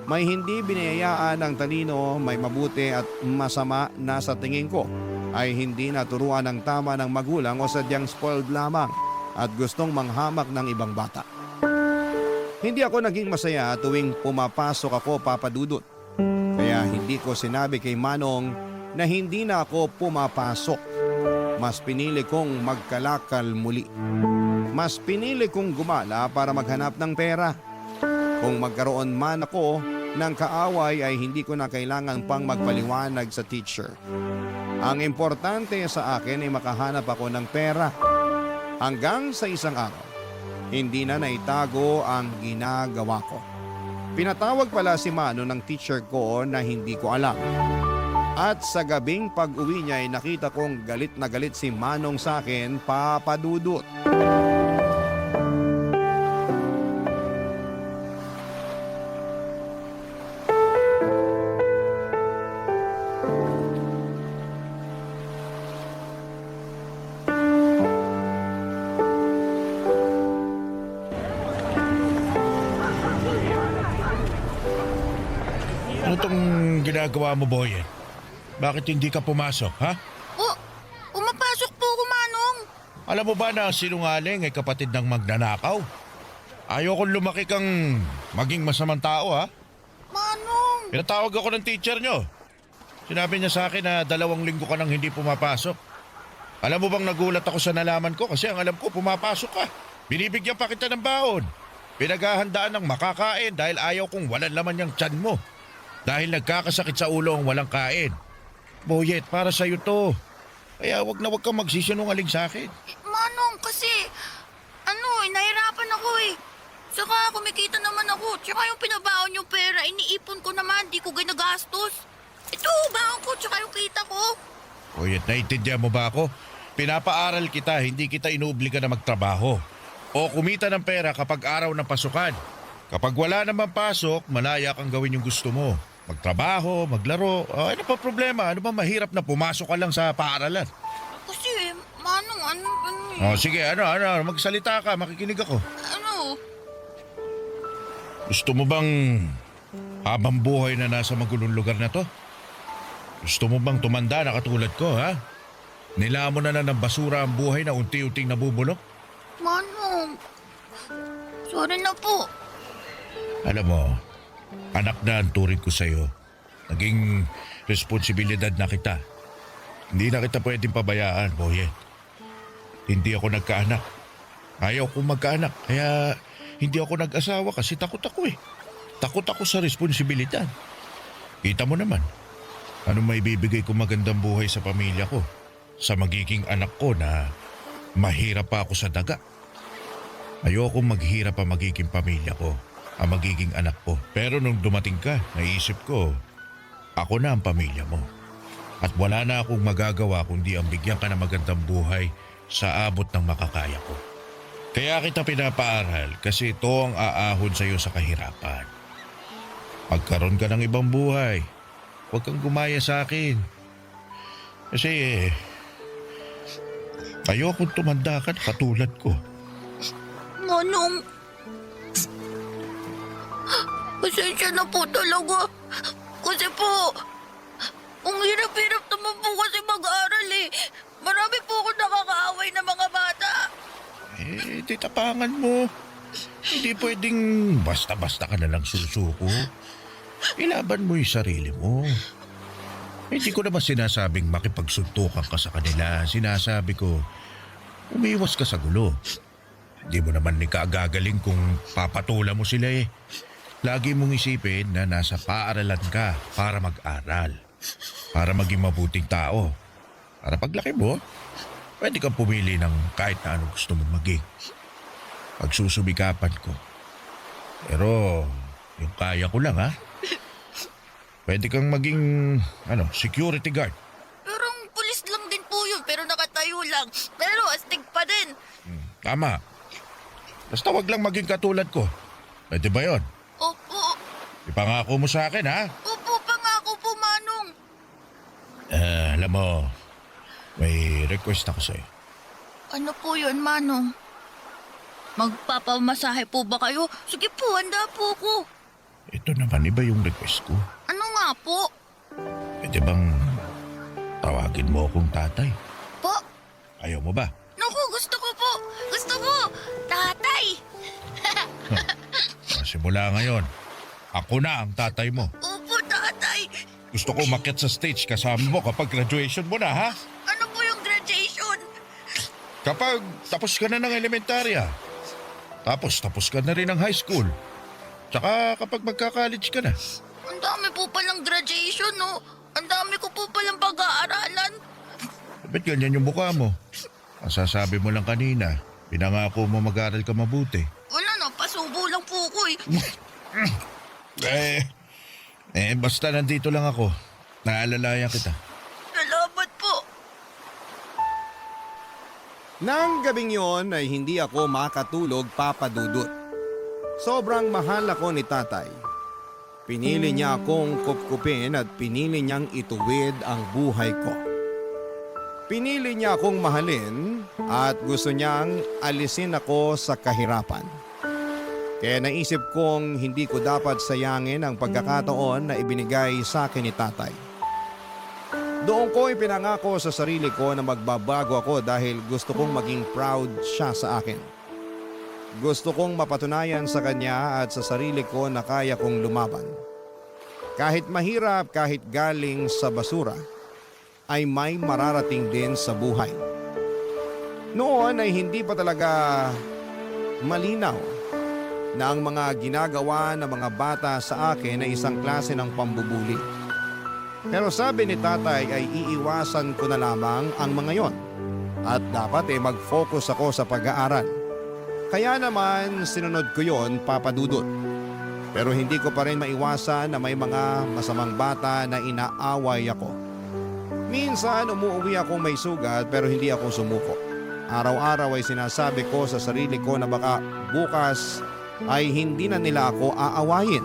may hindi biniyayaan ng talino, may mabuti at masama na sa tingin ko ay hindi naturuan ng tama ng magulang o sadyang spoiled lamang at gustong manghamak ng ibang bata. Hindi ako naging masaya tuwing pumapasok ako, Papa Dudut. Kaya hindi ko sinabi kay Manong na hindi na ako pumapasok. Mas pinili kong magkalakal muli. Mas pinili kong gumala para maghanap ng pera. Kung magkaroon man ako ng kaaway ay hindi ko na kailangan pang magpaliwanag sa teacher. Ang importante sa akin ay makahanap ako ng pera. Hanggang sa isang araw, hindi na naitago ang ginagawa ko. Pinatawag pala si Mano ng teacher ko na hindi ko alam. At sa gabing pag-uwi niya ay nakita kong galit na galit si Manong sa akin, Papa Dudut. Ano tong ginagawa mo, Boyet? Bakit hindi ka pumasok, ha? Oh, pumapasok po ako, Manong. Alam mo ba na sinungaling ay kapatid ng magnanakaw? Ayokong lumaki kang maging masamang tao, ha? Manong! Pinatawag ako ng teacher nyo. Sinabi niya sa akin na 2 linggo ka nang hindi pumapasok. Alam mo bang nagulat ako sa nalaman ko kasi ang alam ko pumapasok ka. Binibigyan pa kita ng baon. Pinaghahandaan ng makakain dahil ayaw kong walang laman yung tiyan mo. Dahil nagkakasakit sa ulo ang walang kain. Boyet, para sa'yo to. Kaya wag kang magsisinungaling sa akin. Manong, kasi, nahirapan ako eh. Saka kumikita naman ako. Tsaka yung pinabaon yung pera, iniipon ko naman, di ko ginagastos. Ito, baon ko, tsaka yung kita ko. Boyet, naiintindihan mo ba ako? Pinapaaral kita, hindi kita inuobliga na magtrabaho. O kumita ng pera kapag araw ng pasukan. Kapag wala naman pasok, malaya kang gawin yung gusto mo. Magtrabaho, maglaro. Ano pa problema? Ano ba mahirap na pumasok ka lang sa paaralan? Kasi, Manong, ano Sige, magsalita ka, makikinig ako. Ano? Gusto mo bang habang buhay na nasa magulong lugar na to? Gusto mo bang tumanda na katulad ko, ha? Nilamon na ng basura ang buhay na unti-unting nabubulok? Manong, sorry na po. Alam mo, anak na ang turing ko sa'yo. Naging responsibilidad na kita. Hindi na kita pwedeng pabayaan, Boyet. Hindi ako nagkaanak. Ayaw kong magkaanak. Kaya hindi ako nag-asawa kasi takot ako eh. Takot ako sa responsibilidad. Kita mo naman. Ano may bibigay ko magandang buhay sa pamilya ko? Sa magiging anak ko na mahirap pa ako sa daga. Ayoko maghirap ang magiging pamilya ko, ang magiging anak ko. Pero nung dumating ka, naisip ko, ako na ang pamilya mo. At wala na akong magagawa kundi ang bigyan ka ng magandang buhay sa abot ng makakaya ko. Kaya kita pinapaaral kasi ito ang aahon sa iyo sa kahirapan. Pagkaroon ka ng ibang buhay, huwag kang gumaya sa akin. Kasi ayokong tumanda ka na katulad ko. Manong, pasensya na po talaga. Kasi po, ang hirap-hirap naman po kasi mag-aral eh. Marami po ako nakakaaway na mga bata. Di tapangan mo. Hindi pwedeng basta-basta ka na lang susuko. Ilaban mo yung sarili mo. Hindi ko naman sinasabing makipagsuntukan ka sa kanila. Sinasabi ko, umiwas ka sa gulo. Hindi mo naman ikagagaling kung papatulan mo sila eh. Lagi mong isipin na nasa paaralan ka para mag-aral. Para maging mabuting tao. Para paglaki mo, pwede kang pumili ng kahit na anong gusto mong maging. Pagsusubikapan ko. Pero, yung kaya ko lang ha. Pwede kang maging, security guard. Parang pulis lang din po yun, pero nakatayo lang. Pero astig pa din. Tama. Basta wag lang maging katulad ko. Pwede ba yun? Opo. Ipangako mo sa akin, ha? Opo, pangako po, Manong. Alam mo, may request ako sa'yo. Ano po yun, Manong? Magpapamasahe po ba kayo? Sige po, handa po ko. Ito naman, iba yung request ko. Ano nga po? Pwede bang tawagin mo akong tatay? Po? Ayaw mo ba? Naku, gusto ko po. Gusto ko. Tatay. Simula ngayon, ako na ang tatay mo. Opo, tatay. Gusto ko umakyat sa stage kasama mo kapag graduation mo na, ha? Ano po yung graduation? Kapag tapos ka na ng elementarya. Tapos ka na rin ng high school. Tsaka kapag magka-college ka na. Ang dami po palang graduation, no? Ang dami ko po palang pag-aaralan. Ba't ganyan yung mukha mo? Ang sasabi mo lang kanina, pinangako mo mag-aral ka mabuti. Wala na, pasubo lang po ko Basta nandito lang ako. Naalalayan kita. Salamat po. Nang gabing yon ay hindi ako makatulog, Papa Dudut. Sobrang mahal ako ni tatay. Pinili niya akong kupkupin at pinili niyang ituwid ang buhay ko. Pinili niya akong mahalin at gusto niyang alisin ako sa kahirapan. Kaya naisip kong hindi ko dapat sayangin ang pagkakataon na ibinigay sa akin ni tatay. Doon ko ipinangako sa sarili ko na magbabago ako dahil gusto kong maging proud siya sa akin. Gusto kong mapatunayan sa kanya at sa sarili ko na kaya kong lumaban. Kahit mahirap, kahit galing sa basura, ay may mararating din sa buhay. Noon ay hindi pa talaga malinaw na ang mga ginagawa ng mga bata sa akin ay isang klase ng pambubuli. Pero sabi ni tatay ay iiwasan ko na lamang ang mga yon at dapat mag-focus ako sa pag-aaral. Kaya naman sinunod ko yon, Papa Dudut. Pero hindi ko pa rin maiwasan na may mga masamang bata na inaaway ako. Minsan umuwi ako may sugat pero hindi ako sumuko. Araw-araw ay sinasabi ko sa sarili ko na baka bukas ay hindi na nila ako aawayin.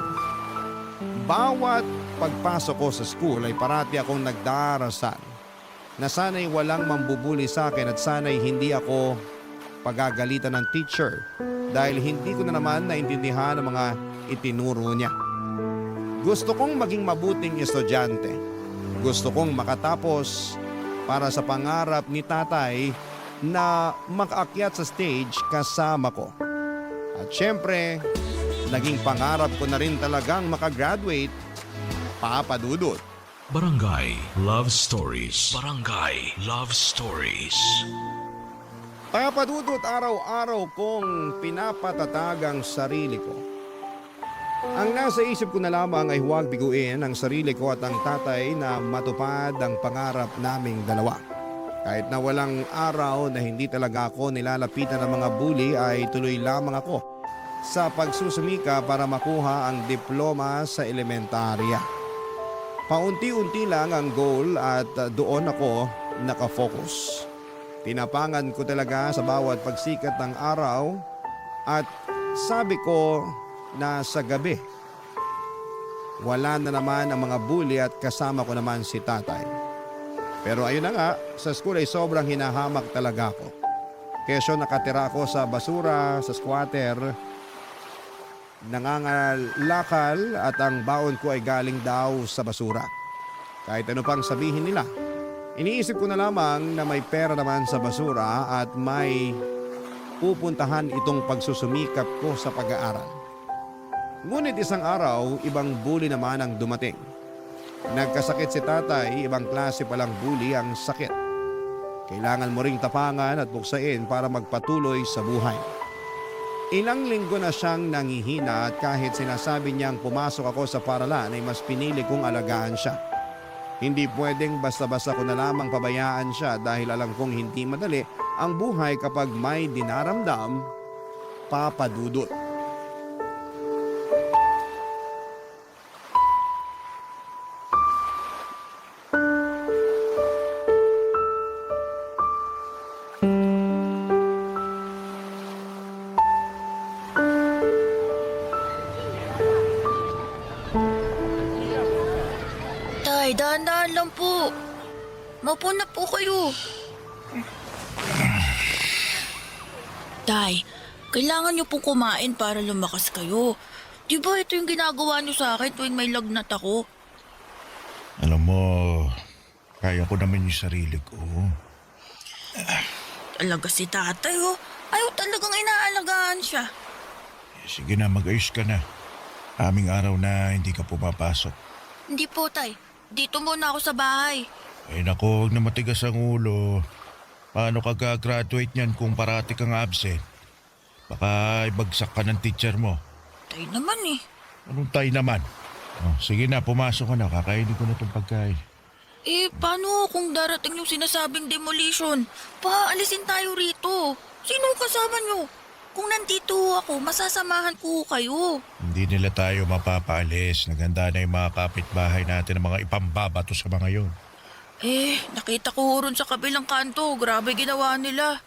Bawat pagpasok ko sa school ay parati akong nagdarasal na sana'y walang mambubuli sa akin at sana'y hindi ako pagagalitan ng teacher dahil hindi ko na naman naintindihan ang mga itinuro niya. Gusto kong maging mabuting estudyante. Gusto kong makatapos para sa pangarap ni tatay na makaakyat sa stage kasama ko. At syempre, naging pangarap ko na rin talagang makagraduate, Papa Dudut. Barangay Love Stories. Barangay Love Stories. Papa Dudut, araw-araw kong pinapatatag ang sarili ko. Ang nasa isip ko na lamang ay huwag biguin ang sarili ko at ang tatay na matupad ang pangarap naming dalawa. Kahit na walang araw na hindi talaga ako nilalapitan ng mga bully ay tuloy lamang ako sa pagsusumika para makuha ang diploma sa elementarya. Paunti-unti lang ang goal at doon ako nakafocus. Tinapangan ko talaga sa bawat pagsikat ng araw at sabi ko na sa gabi, wala na naman ang mga bully at kasama ko naman si tatay. Pero ayun na nga, sa school ay sobrang hinahamak talaga ako. Kesyo nakatira ako sa basura, sa squatter, nangangalakal at ang baon ko ay galing daw sa basura. Kahit ano pang sabihin nila, iniisip ko na lamang na may pera naman sa basura at may pupuntahan itong pagsusumikap ko sa pag-aaral. Ngunit isang araw, ibang bully naman ang dumating. Nagkasakit si tatay, ibang klase palang bully ang sakit. Kailangan mo ring tapangan at buksain para magpatuloy sa buhay. Ilang linggo na siyang nangihina at kahit sinasabi niyang pumasok ako sa paralan ay mas pinili kong alagaan siya. Hindi pwedeng basta-basta ko na lamang pabayaan siya dahil alam kong hindi madali ang buhay kapag may dinaramdam, Papa Dudut. Tay, dahan-dahan lang po. Maupo na po kayo. Tay, kailangan niyo pong kumain para lumakas kayo. Di ba ito yung ginagawa niyo sa akin tuwing may lagnat ako? Alam mo, kaya ko naman yung sarili ko. Talaga si tatay oh. Ayaw talagang inaalagaan siya. Sige na, mag-ayos ka na. Aming araw na hindi ka pumapasok. Hindi po tay. Dito muna ako sa bahay. Ay nako, huwag na matigas ang ulo. Paano ka gagraduate niyan kung parati kang absent? Baka ibagsak ka ng teacher mo. Tay naman eh. Anong tayo naman? Oh, sige na, pumasok ka na. Kakainin ko na itong pagkain. Eh, paano kung darating yung sinasabing demolition? Paalisin tayo rito. Sino kasama nyo? Kung nandito ako, masasamahan ko kayo. Hindi nila tayo mapapaalis. Naganda na yung mga kapitbahay natin ng mga ipambabato sa mga yon. Eh, nakita ko ron sa kabilang kanto. Grabe ginawa nila.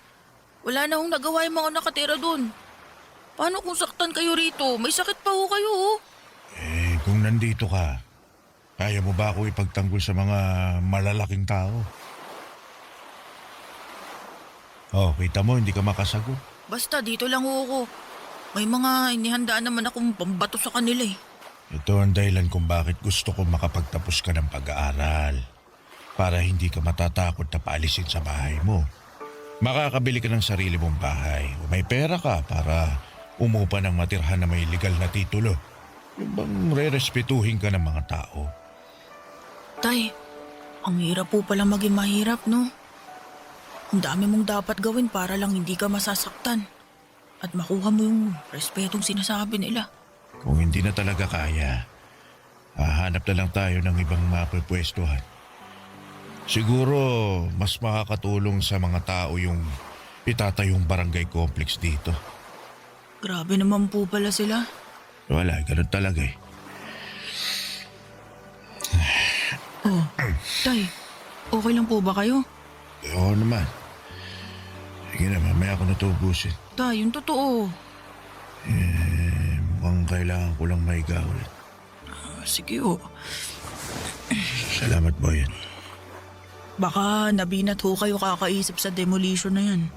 Wala na hong nagawa yung mga nakatira dun. Paano kung saktan kayo rito? May sakit pa ho kayo oh. Eh, kung nandito ka, kaya mo ba ako ipagtanggol sa mga malalaking tao? Oh, kita mo, hindi ka makasagot. Basta dito lang ho ako. May mga inihandaan naman akong pambato sa kanila eh. Ito ang dahilan kung bakit gusto ko makapagtapos ka ng pag-aaral. Para hindi ka matatakot na paalisin sa bahay mo. Makakabili ka ng sarili mong bahay. O may pera ka para umupa ng matirhan na may legal na titulo. Yung bang re-respetuhin ka ng mga tao. Tay, ang hirap po pala maging mahirap, no? Ang dami mong dapat gawin para lang hindi ka masasaktan. At makuha mo yung respetong sinasabi nila. Kung hindi na talaga kaya, hahanap na lang tayo ng ibang mapapwestuhan. Siguro mas makakatulong sa mga tao yung itatayong barangay complex dito. Grabe naman po pala sila. Wala, ganun talaga eh. Oh, Tay, okay lang po ba kayo? Oo naman. Sige na, mamaya ako natubusin. Tay, yung totoo. Mukhang kailangan ko lang maiga ulit. Sige oh. Salamat, Boyan. Baka nabinat ho kayo kakaisip sa demolition na yan.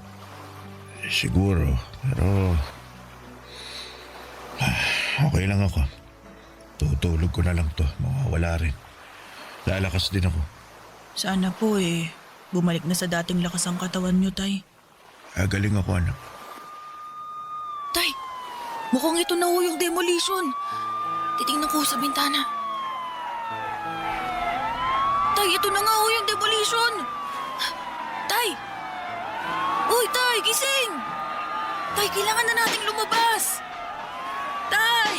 Siguro, pero okay lang ako. Tutulog ko na lang to. Mawawala rin. Lalakas din ako. Sana po eh, bumalik na sa dating lakas ang katawan nyo, Tay. Galing ako, anak. Tay, mukhang ito na ho yung demolition. Titingnan ko sa bintana. Tay, ito na nga ho yung demolition. Tay! Uy, Tay, gising! Tay, kailangan na nating lumabas. Tay!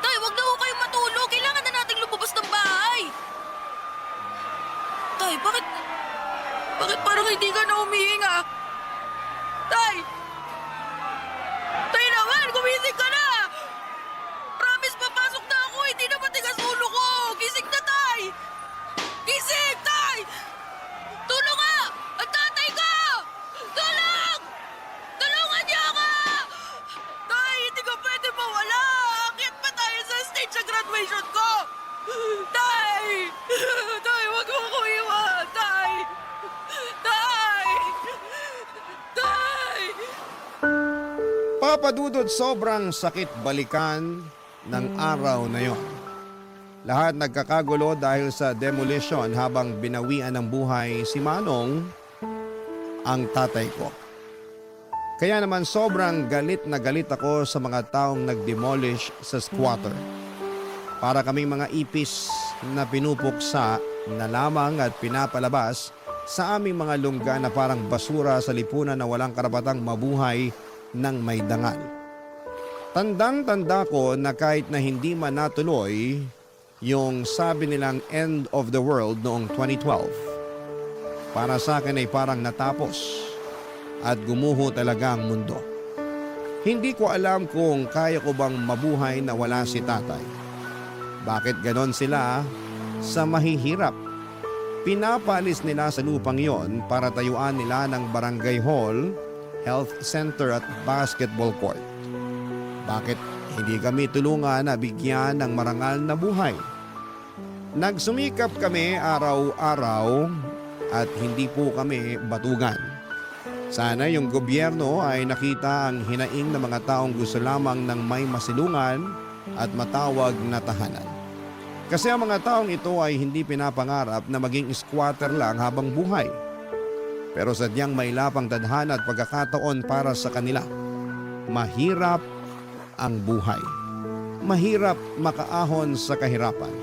Tay, wag na ho kayong matulog. Kailangan na nating lumabas ng bahay. Tay, bakit parang hindi ka na humihinga? Tay! Tay naman, gumising ka na! Promise, papasok na ako. Hindi na matigas ulo ko. Gising na, Tay! Gising, Tay! Tulong nga! Ang tatay ko! Tulong! Tulungan niyo ako! Tay, hindi ka pwede mawala. Akyat pa tayo sa stage sa graduation ko! Tay! Tay, wag mo ko iwan! Tay! Tay! Tay! Papa Dudut, sobrang sakit balikan ng araw na yon. Lahat nagkakagulo dahil sa demolition habang binawian ng buhay si Manong, ang tatay ko. Kaya naman sobrang galit na galit ako sa mga taong nag-demolish sa squatter. Para kaming mga ipis na pinupuksa na lamang at pinapalabas sa aming mga lungga na parang basura sa lipunan na walang karapatang mabuhay ng may dangal. Tandang-tanda ko na kahit na hindi man natuloy yung sabi nilang end of the world noong 2012, para sa akin ay parang natapos at gumuho talaga ang mundo. Hindi ko alam kung kaya ko bang mabuhay na wala si tatay. Bakit ganon sila sa mahihirap? Pinapaalis nila sa lupang yon para tayuan nila ng barangay hall, health center at basketball court. Bakit Hindi kami tulungan na bigyan ng marangal na buhay. Nagsumikap kami araw-araw at hindi po kami batugan. Sana yung gobyerno ay nakita ang hinaing ng mga taong gusto lamang ng may masilungan at matawag na tahanan. Kasi ang mga taong ito ay hindi pinapangarap na maging squatter lang habang buhay. Pero sadyang may lapang tadhana at pagkakataon para sa kanila. Mahirap ang buhay. Mahirap makaahon sa kahirapan.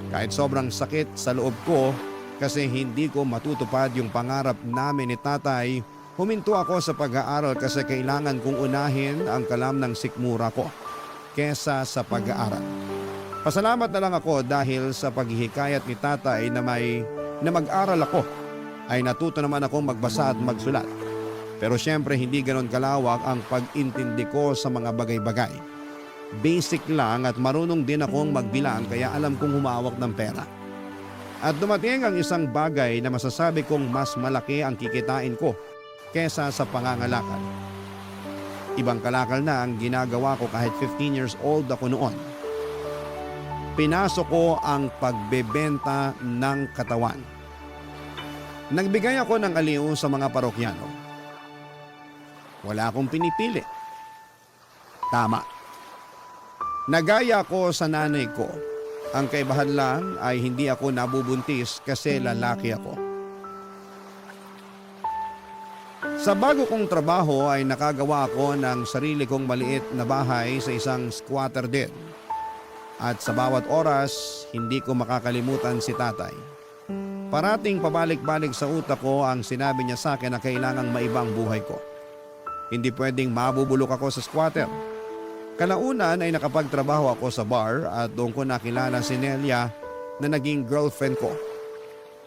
Kahit sobrang sakit sa loob ko kasi hindi ko matutupad yung pangarap namin ni tatay, huminto ako sa pag-aaral kasi kailangan kong unahin ang kalam ng sikmura ko kesa sa pag-aaral. Pasalamat na lang ako dahil sa paghihikayat ni tatay na mag-aral ako ay natuto naman akong magbasa at magsulat. Pero syempre hindi ganon kalawak ang pag-intindi ko sa mga bagay-bagay. Basic lang at marunong din akong magbilang kaya alam kong humawak ng pera. At dumating ang isang bagay na masasabi kong mas malaki ang kikitain ko kesa sa pangangalakal. Ibang kalakal na ang ginagawa ko kahit 15 years old ako noon. Pinasok ko ang pagbebenta ng katawan. Nagbigay ako ng aliw sa mga parokyano. Wala akong pinipili. Tama. Nagaya ko sa nanay ko. Ang kaibahan lang ay hindi ako nabubuntis kasi lalaki ako. Sa bago kong trabaho ay nakagawa ako ng sarili kong maliit na bahay sa isang squatter din. At sa bawat oras, hindi ko makakalimutan si tatay. Parating pabalik-balik sa utak ko ang sinabi niya sa akin na kailangang maibang buhay ko. Hindi pwedeng mabubulok ako sa squatter. Kalaunan ay nakapagtrabaho ako sa bar at doon ko nakilala si Nelia na naging girlfriend ko.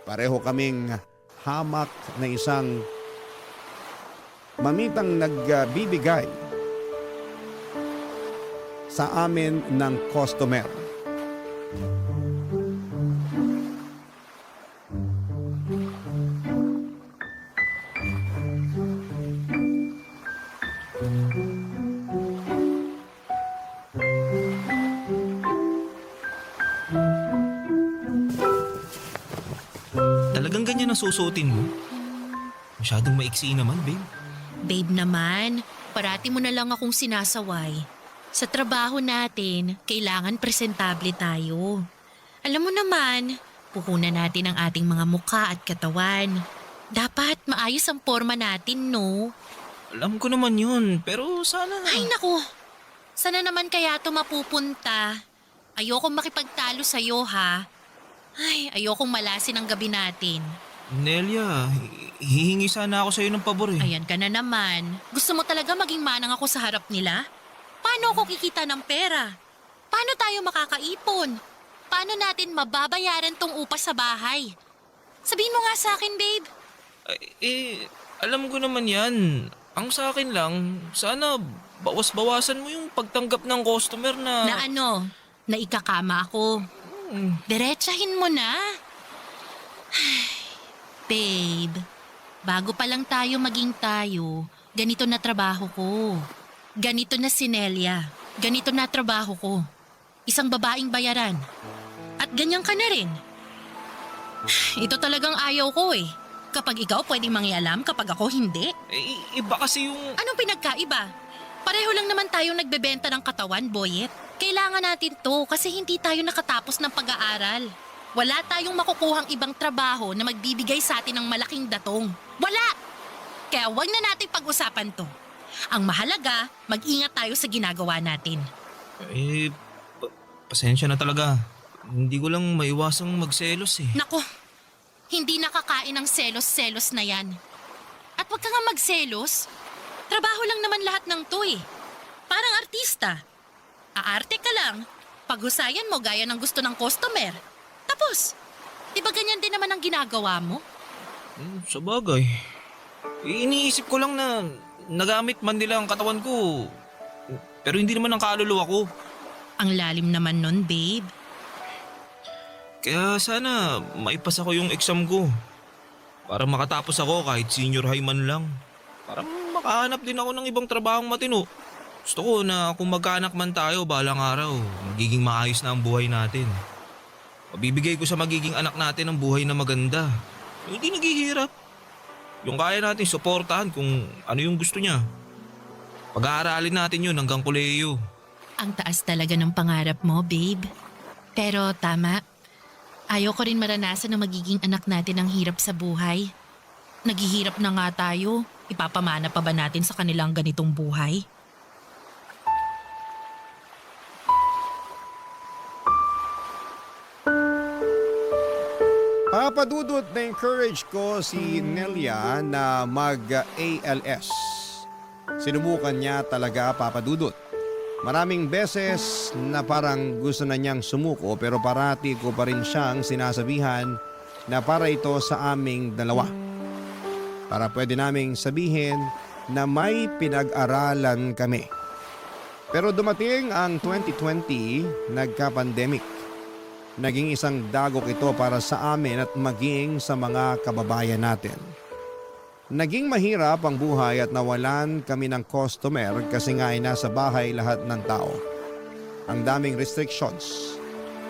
Pareho kaming hamak na isang mamitang nagbibigay sa amin ng customer. Talagang ganyan ang susuotin mo? Masyadong maiksi naman, babe. Babe naman, parati mo na lang akong sinasaway. Sa trabaho natin, kailangan presentable tayo. Alam mo naman, puhunan natin ang ating mga mukha at katawan. Dapat maayos ang forma natin, no? Alam ko naman yun, pero sana... Ay naku, sana naman kaya ito mapupunta. Ayokong makipagtalo sa'yo, ha? Ay, ayokong malasin ang gabi natin. Nelia, hihingi sana ako sa'yo ng pabor eh. Ayan ka na naman. Gusto mo talaga maging manang ako sa harap nila? Paano ako kikita ng pera? Paano tayo makakaipon? Paano natin mababayaran tong upa sa bahay? Sabihin mo nga sa akin, babe. Alam ko naman yan. Ang sa akin lang, sana bawas-bawasan mo yung pagtanggap ng customer na... Na ano? Na ikakama ako. Diretsahin mo na. Babe, bago pa lang tayo maging tayo, ganito na trabaho ko. Ganito na si Nelia. Ganito na trabaho ko. Isang babaeng bayaran. At ganyan ka na rin. Ito talagang ayaw ko eh. Kapag ikaw pwedeng mangialam, kapag ako hindi. Iba kasi yung... Anong pinagkaiba? Pareho lang naman tayong nagbebenta ng katawan, Boyet. Kailangan natin to kasi hindi tayo nakatapos ng pag-aaral. Wala tayong makukuhang ibang trabaho na magbibigay sa atin ng malaking datong. Wala! Kaya wag na natin pag-usapan to. Ang mahalaga, mag-ingat tayo sa ginagawa natin. Pasensya na talaga. Hindi ko lang maiwasang magselos eh. Nako, hindi nakakain ng selos-selos na yan. At wag ka nga magselos. Trabaho lang naman lahat ng to eh. Parang artista. Aarte ka lang, paghusayan mo gaya ng gusto ng customer. Tapos, di ba ganyan din naman ang ginagawa mo? Sa bagay. Iniisip ko lang na nagamit man nila ang katawan ko. Pero hindi naman ang kaluluwa ko. Ang lalim naman nun, babe. Kaya sana maipasa ko yung exam ko. Para makatapos ako kahit senior high man lang. Para makahanap din ako ng ibang trabahong matino. Gusto ko na kung magkaanak man tayo balang araw, magiging maayos na ang buhay natin. Mabibigay ko sa magiging anak natin ang buhay na maganda. Yung hindi naghihirap. Yung kaya natin suportahan kung ano yung gusto niya. Pag-aaralin natin yun hanggang kolehiyo. Ang taas talaga ng pangarap mo, babe. Pero tama. Ayoko rin maranasan na magiging anak natin ang hirap sa buhay. Naghihirap na nga tayo. Ipapamana pa ba natin sa kanilang ganitong buhay? Papadudot na encourage ko si Nelia na mag-ALS. Sinubukan niya talaga, papadudot. Maraming beses na parang gusto na niyang sumuko pero parati ko pa rin siyang sinasabihan na para ito sa aming dalawa. Para pwede naming sabihin na may pinag-aralan kami. Pero dumating ang 2020, nagka-pandemic. Naging isang dagok ito para sa amin at maging sa mga kababayan natin. Naging mahirap ang buhay at nawalan kami ng customer kasi nga ay nasa bahay lahat ng tao. Ang daming restrictions.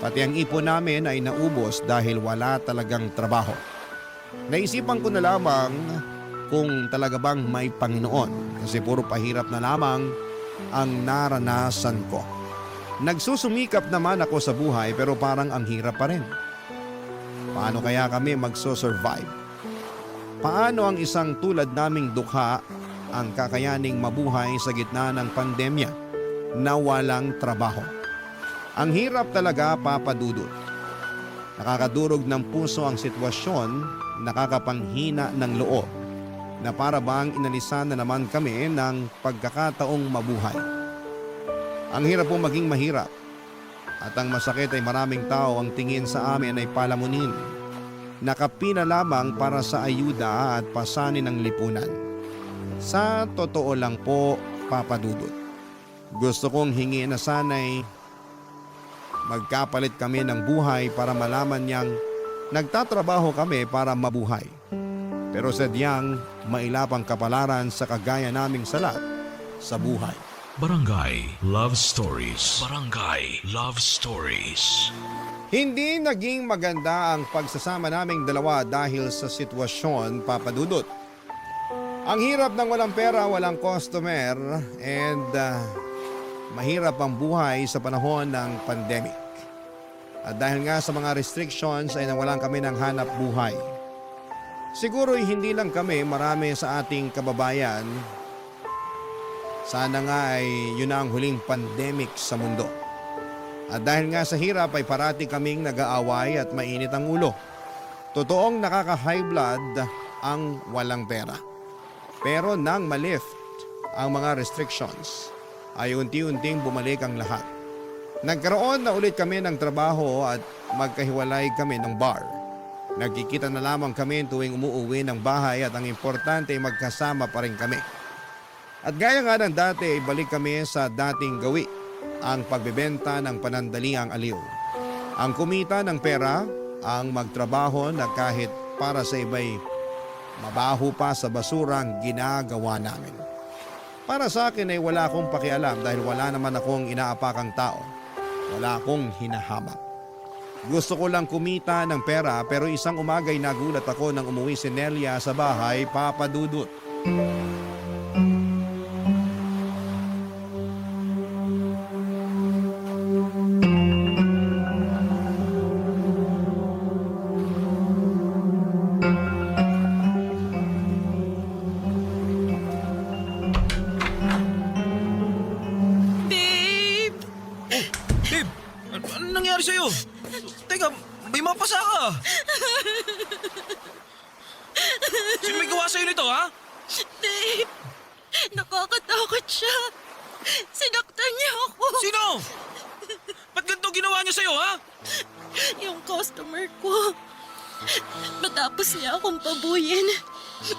Pati ang ipon namin ay naubos dahil wala talagang trabaho. Naisipan ko na lamang kung talaga bang may Panginoon kasi puro pahirap na lamang ang naranasan ko. Nagsusumikap naman ako sa buhay pero parang ang hirap pa rin. Paano kaya kami magso-survive? Paano ang isang tulad naming dukha ang kakayaning mabuhay sa gitna ng pandemya na walang trabaho? Ang hirap talaga, papadudot. Nakakadurog ng puso ang sitwasyon, nakakapanghina ng loob na para bang inalisan na naman kami ng pagkakataong mabuhay. Ang hirap po maging mahirap at ang masakit ay maraming tao ang tingin sa amin ay palamunin. Nakapina lamang para sa ayuda at pasanin ng lipunan. Sa totoo lang po, papadudot. Gusto kong hingi na sana'y magkapalit kami ng buhay para malaman niyang nagtatrabaho kami para mabuhay. Pero sadyang mailapang kapalaran sa kagaya naming salat sa buhay. Barangay Love Stories. Barangay Love Stories. Hindi naging maganda ang pagsasama naming dalawa dahil sa sitwasyon, papadudot. Ang hirap ng walang pera, walang customer, and mahirap ang buhay sa panahon ng pandemic. At dahil nga sa mga restrictions ay nawalan kami ng hanap buhay. Siguro'y hindi lang kami, marami sa ating kababayan. Sana nga ay yun na ang huling pandemic sa mundo. At dahil nga sa hirap ay parati kaming nag-aaway at mainit ang ulo. Totoong nakaka-high blood ang walang pera. Pero nang malift ang mga restrictions ay unti-unting bumalik ang lahat. Nagkaroon na ulit kami ng trabaho at magkahiwalay kami ng bar. Nagkikita na lamang kami tuwing umuuwi ng bahay at ang importante ay magkasama pa rin kami. At gaya nga ng dati ay balik kami sa dating gawi, ang pagbebenta ng panandaliang aliw. Ang kumita ng pera, ang magtrabaho na kahit para sa iba'y mabaho pa sa basura ang ginagawa namin. Para sa akin ay wala akong pakialam dahil wala naman akong inaapakang tao. Wala akong hinahamak. Gusto ko lang kumita ng pera pero isang umaga'y nagulat ako nang umuwi si Nelia sa bahay, papadudot. Babe! Babe, ano nangyari sa'yo? Teka, may mapasa ka. Sino may gawa sa'yo nito, ha? Babe! Nakakatakot siya. Sinaktan niya ako. Sino? Ba't ganito ginawa niya sa'yo, ha? Yung customer ko. Matapos niya akong pabuyin,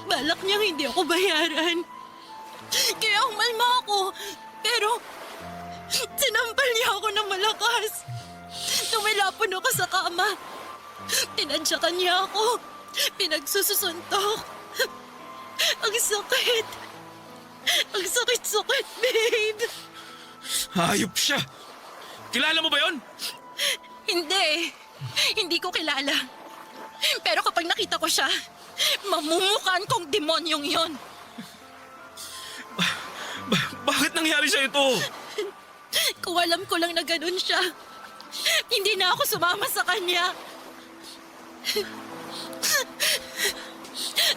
balak niyang hindi ako bayaran. Kaya umalma ako, pero sinampal niya ako ng malakas. Tumilapon ako sa kama. Tinansyakan niya ako. Pinagsusuntok. Ang sakit. Ang sakit-sakit, babe. Hayop siya! Kilala mo ba yon? Hindi. Hindi ko kilala. Pero kapag nakita ko siya, mamumukan kong demonyong yon. Bakit nangyari sa ito? Kung alam ko lang na ganun siya, hindi na ako sumama sa kanya.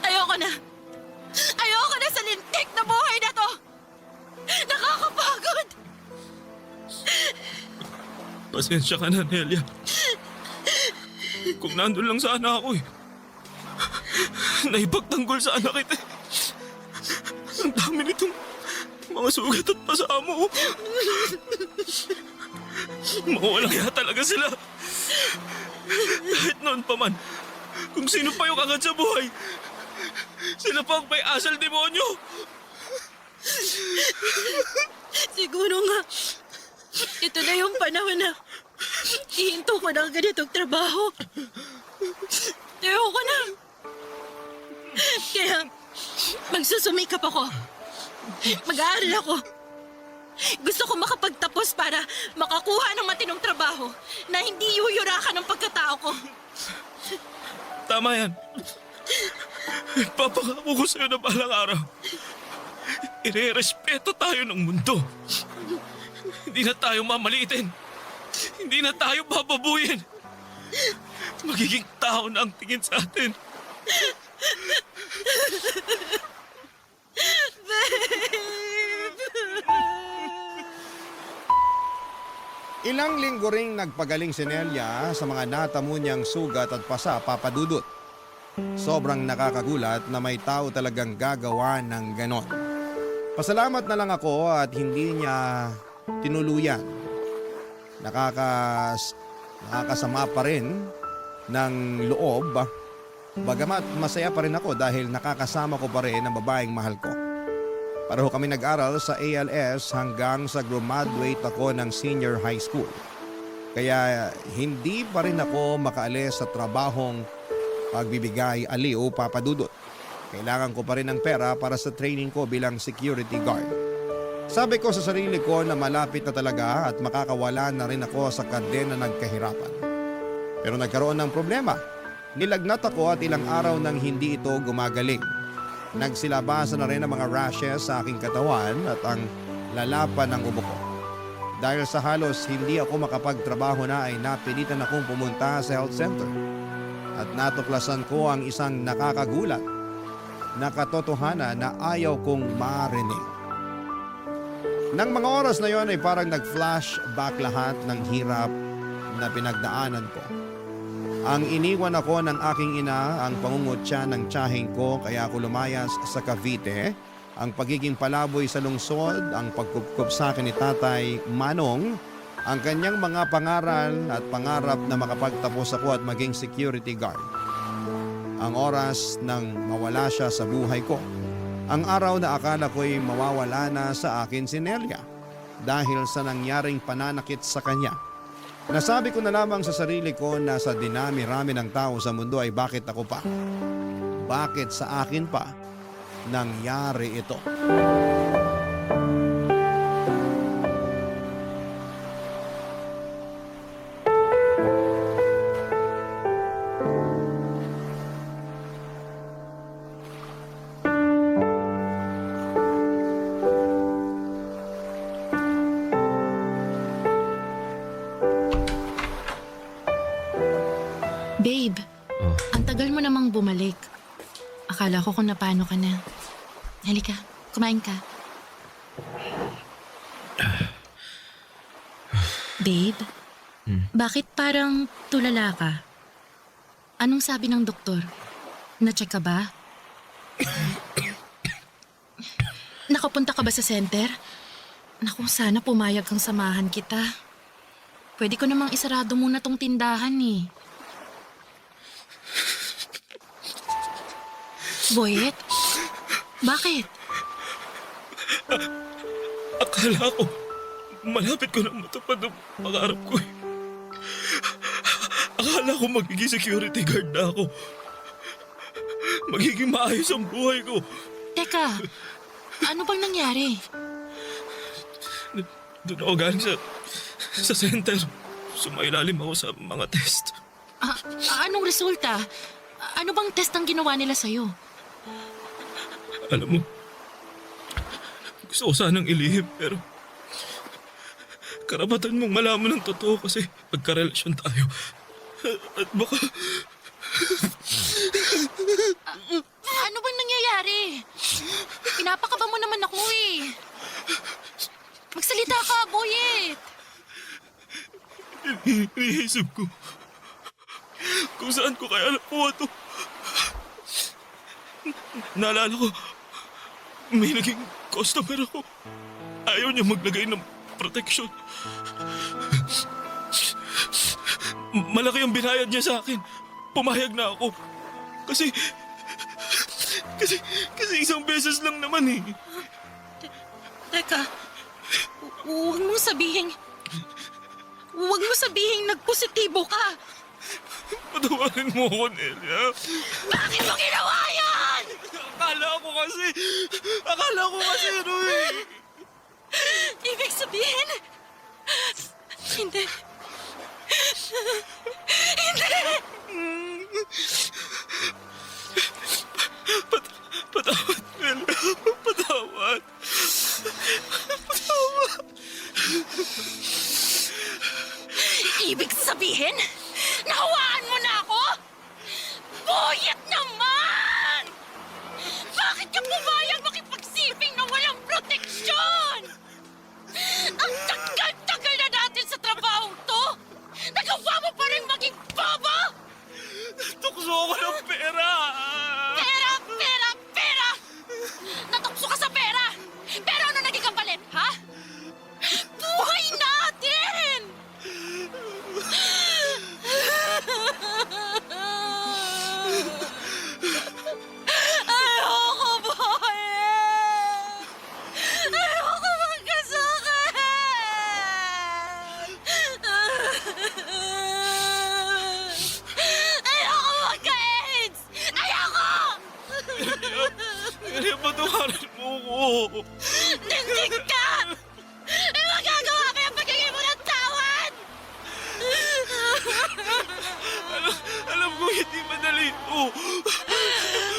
Ayoko na. Ayoko na sa lintik na buhay na to. Nakakapagod. Pasensya ka na, Nelia. Kung nandun lang sana ako eh. Naipagtanggol sana kita eh. Ang dami nitong mga sugat at pasamo. Mawalang ya talaga sila. Kahit noon pa man, kung sino pa yung agad sa buhay, sila pa ang may asal demonyo. Siguro nga, ito na yung panahon na ihinto ko ng ganitong trabaho. Ayoko na. Kaya, magsusumikap ako. Mag-aaral ako. Gusto ko makapagtapos para makakuha ng matinong trabaho na hindi yuyurakan ng pagkatao ko. Tama yan. Papangako ko sa'yo na balang araw. Ire-respeto tayo ng mundo. Hindi na tayo mamaliitin. Hindi na tayo bababuyin. Magiging tao na ang tingin sa atin. Ilang linggo ring nagpagaling si Nelia sa mga natamo niyang sugat at pasa, Papa Dudut. Sobrang nakakagulat na may tao talagang gagawa ng ganon. Pasalamat na lang ako at hindi niya tinuluyan. Nakakasama pa rin ng loob. Bagamat masaya pa rin ako dahil nakakasama ko pa rin ang babaeng mahal ko. Pareho kami nag-aral sa ALS hanggang sa graduate ako ng senior high school. Kaya hindi pa rin ako makaalis sa trabahong pagbibigay aliw, Papa Dudut. Kailangan ko pa rin ng pera para sa training ko bilang security guard. Sabi ko sa sarili ko na malapit na talaga at makakawala na rin ako sa kadena ng kahirapan. Pero nagkaroon ng problema. Nilagnat ako at ilang araw nang hindi ito gumagaling. Nagsilabasa na rin ang mga rashes sa aking katawan at ang lalapan ng ubo ko. Dahil sa halos hindi ako makapagtrabaho na ay napilitan akong pumunta sa health center. At natuklasan ko ang isang nakakagulat na katotohanan na ayaw kong marinig. Nang mga oras na yon ay parang nag-flashback lahat ng hirap na pinagdaanan ko. Ang iniwan ako ng aking ina, ang pangungutya ng tiyaheng ko kaya ako lumayas sa Cavite, ang pagiging palaboy sa lungsod, ang pagkupkup sa akin ni Tatay Manong, ang kanyang mga pangaral at pangarap na makapagtapos ako at maging security guard. Ang oras nang mawala siya sa buhay ko. Ang araw na akala ko'y mawawala na sa akin si Nelia dahil sa nangyaring pananakit sa kanya. Nasabi ko na lamang sa sarili ko na sa dinami-rami ng tao sa mundo ay bakit ako pa? Bakit sa akin pa nangyari ito? Babe, ang tagal mo namang bumalik. Akala ko kung napano ka na. Halika, kumain ka. Babe, bakit parang tulala ka? Anong sabi ng doktor? Na-check ka ba? Nakapunta ka ba sa center? Naku, sana pumayag kang samahan kita. Pwede ko namang isarado muna tong tindahan eh. Boyet? Bakit? Akala ko, malapit ko na matupad ang pangarap ko eh. Akala ko magiging security guard na ako. Magiging maayos ang buhay ko. Teka, Ano bang nangyari? Doon ako galing sa center. Sumailalim ako sa mga test. Anong resulta? Ano bang test ang ginawa nila sa'yo? Alam mo, gusto ko sanang ilihim pero karapatan mong malaman ng totoo kasi magkarelasyon tayo. At baka Ano bang nangyayari? Pinapakaba mo naman ako eh. Magsalita ka, Boyet! iniisip ko kung saan ko kaya nakuha to. Naalala ko, may naging customer ako. Ayaw niya maglagay ng protection. Malaki ang binayad niya sa akin. Pumayag na ako. Kasi isang beses lang naman eh. Teka, huwag mong sabihin nagpositibo ka. Patawarin mo ako, Nelia. Bakit mo ginawa yan? Akala ko kasi, Roy. Ibig sabihin, hindi. Patawad, Nelia. Patawad. Ibig sabihin, nahawaan mo na ako? Boyet naman! Bakit ka pumayag makipagsiping na walang proteksyon? Ang tagal-tagal na natin sa trabaho to! Nagawa mo pa rin maging baba! Tukso ako ng pera. Pera! Pera! Pera! Natukso ka sa pera! Pero ano naging kapalit, ha? Buhay natin! Ayoko, Boyet! Ayoko magkasakit! Ayoko magka-AIDS! Ayoko! Nelia, patawarin mo ako. Nindig ka! Eh, magagawa ka yung pagiging mo ng tawad! Alam ko hindi madali ito.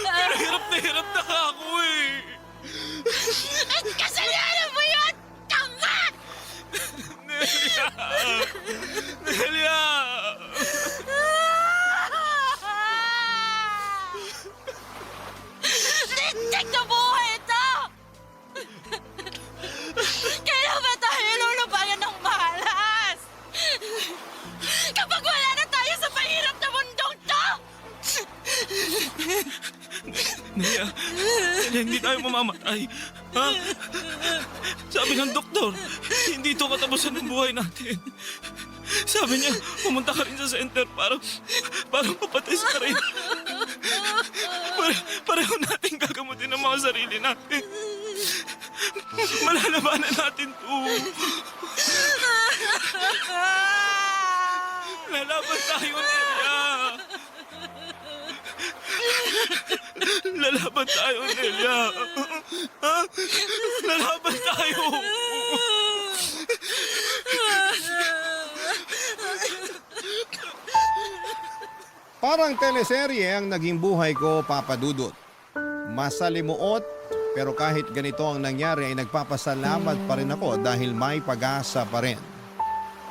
Pero hirap na ako eh. At kasalanan mo yun! Tanga! Nelia! Nelia! Nindig na buhay ito! Kailan ba tayo lulubayan ng malas? Kapag wala na tayo sa mahirap na mundong to! Nelia, hindi tayo mamamatay. Ha? Sabi ng doktor, hindi ito katapusan ng buhay natin. Sabi niya, pumunta ka rin sa center para mapatest ka rin. Pareho natin gagamutin ang mga sarili natin. Malalabanan natin to. Lalaban tayo, Nelia. Lalaban tayo, Nelia. Ha? Lalaban tayo. Parang teleserye ang naging buhay ko, Papa Dudut. Masalimuot, pero kahit ganito ang nangyari ay nagpapasalamat pa rin ako dahil may pag-asa pa rin.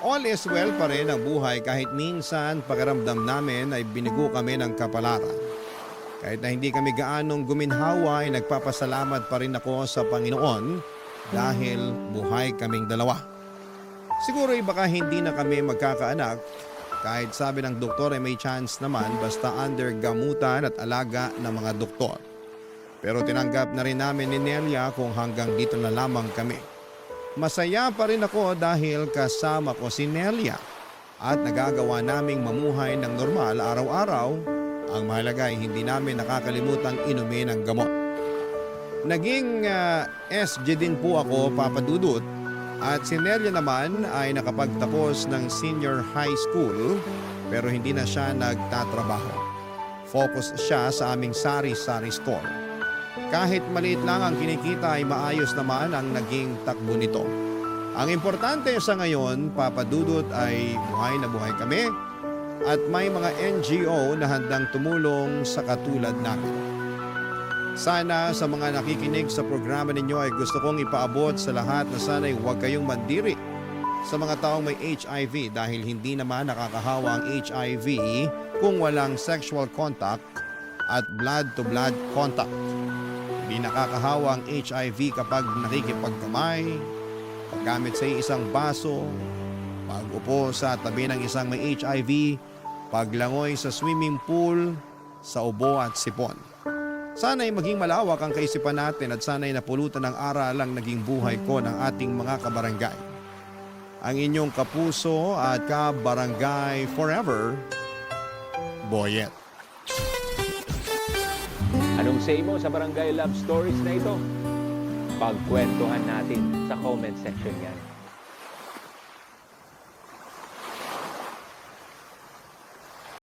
All is well pa rin ang buhay kahit minsan pakiramdam namin ay binigo kami ng kapalaran. Kahit na hindi kami gaanong guminhawa ay nagpapasalamat pa rin ako sa Panginoon dahil buhay kaming dalawa. Siguro ay baka hindi na kami magkakaanak kahit sabi ng doktor ay may chance naman basta under gamutan at alaga ng mga doktor. Pero tinanggap na rin namin ni Nelia kung hanggang dito na lamang kami. Masaya pa rin ako dahil kasama ko si Nelia at nagagawa naming mamuhay ng normal araw-araw. Ang mahalaga ay hindi namin nakakalimutang inumin ang gamot. Naging SG din po ako, Papa Dudut, at si Nelia naman ay nakapagtapos ng senior high school pero hindi na siya nagtatrabaho. Focus siya sa aming sari-sari store. Kahit maliit lang ang kinikita ay maayos naman ang naging takbo nito. Ang importante sa ngayon, Papa Dudut, ay buhay na buhay kami at may mga NGO na handang tumulong sa katulad namin. Sana sa mga nakikinig sa programa ninyo ay gusto kong ipaabot sa lahat na sana'y huwag kayong mandiri sa mga taong may HIV dahil hindi naman nakakahawa ang HIV kung walang sexual contact at blood-to-blood contact. Hindi nakakahawa ang HIV kapag nakikipagkamay, paggamit sa isang baso, pag-upo sa tabi ng isang may HIV, paglangoy sa swimming pool, sa ubo at sipon. Sana'y maging malawak ang kaisipan natin at sana'y napulutan ng aral ang naging buhay ko ng ating mga kabarangay. Ang inyong kapuso at kabarangay forever, Boyet. Anong say mo sa Barangay Love Stories na ito? Pagkwentuhan natin sa comment section yan.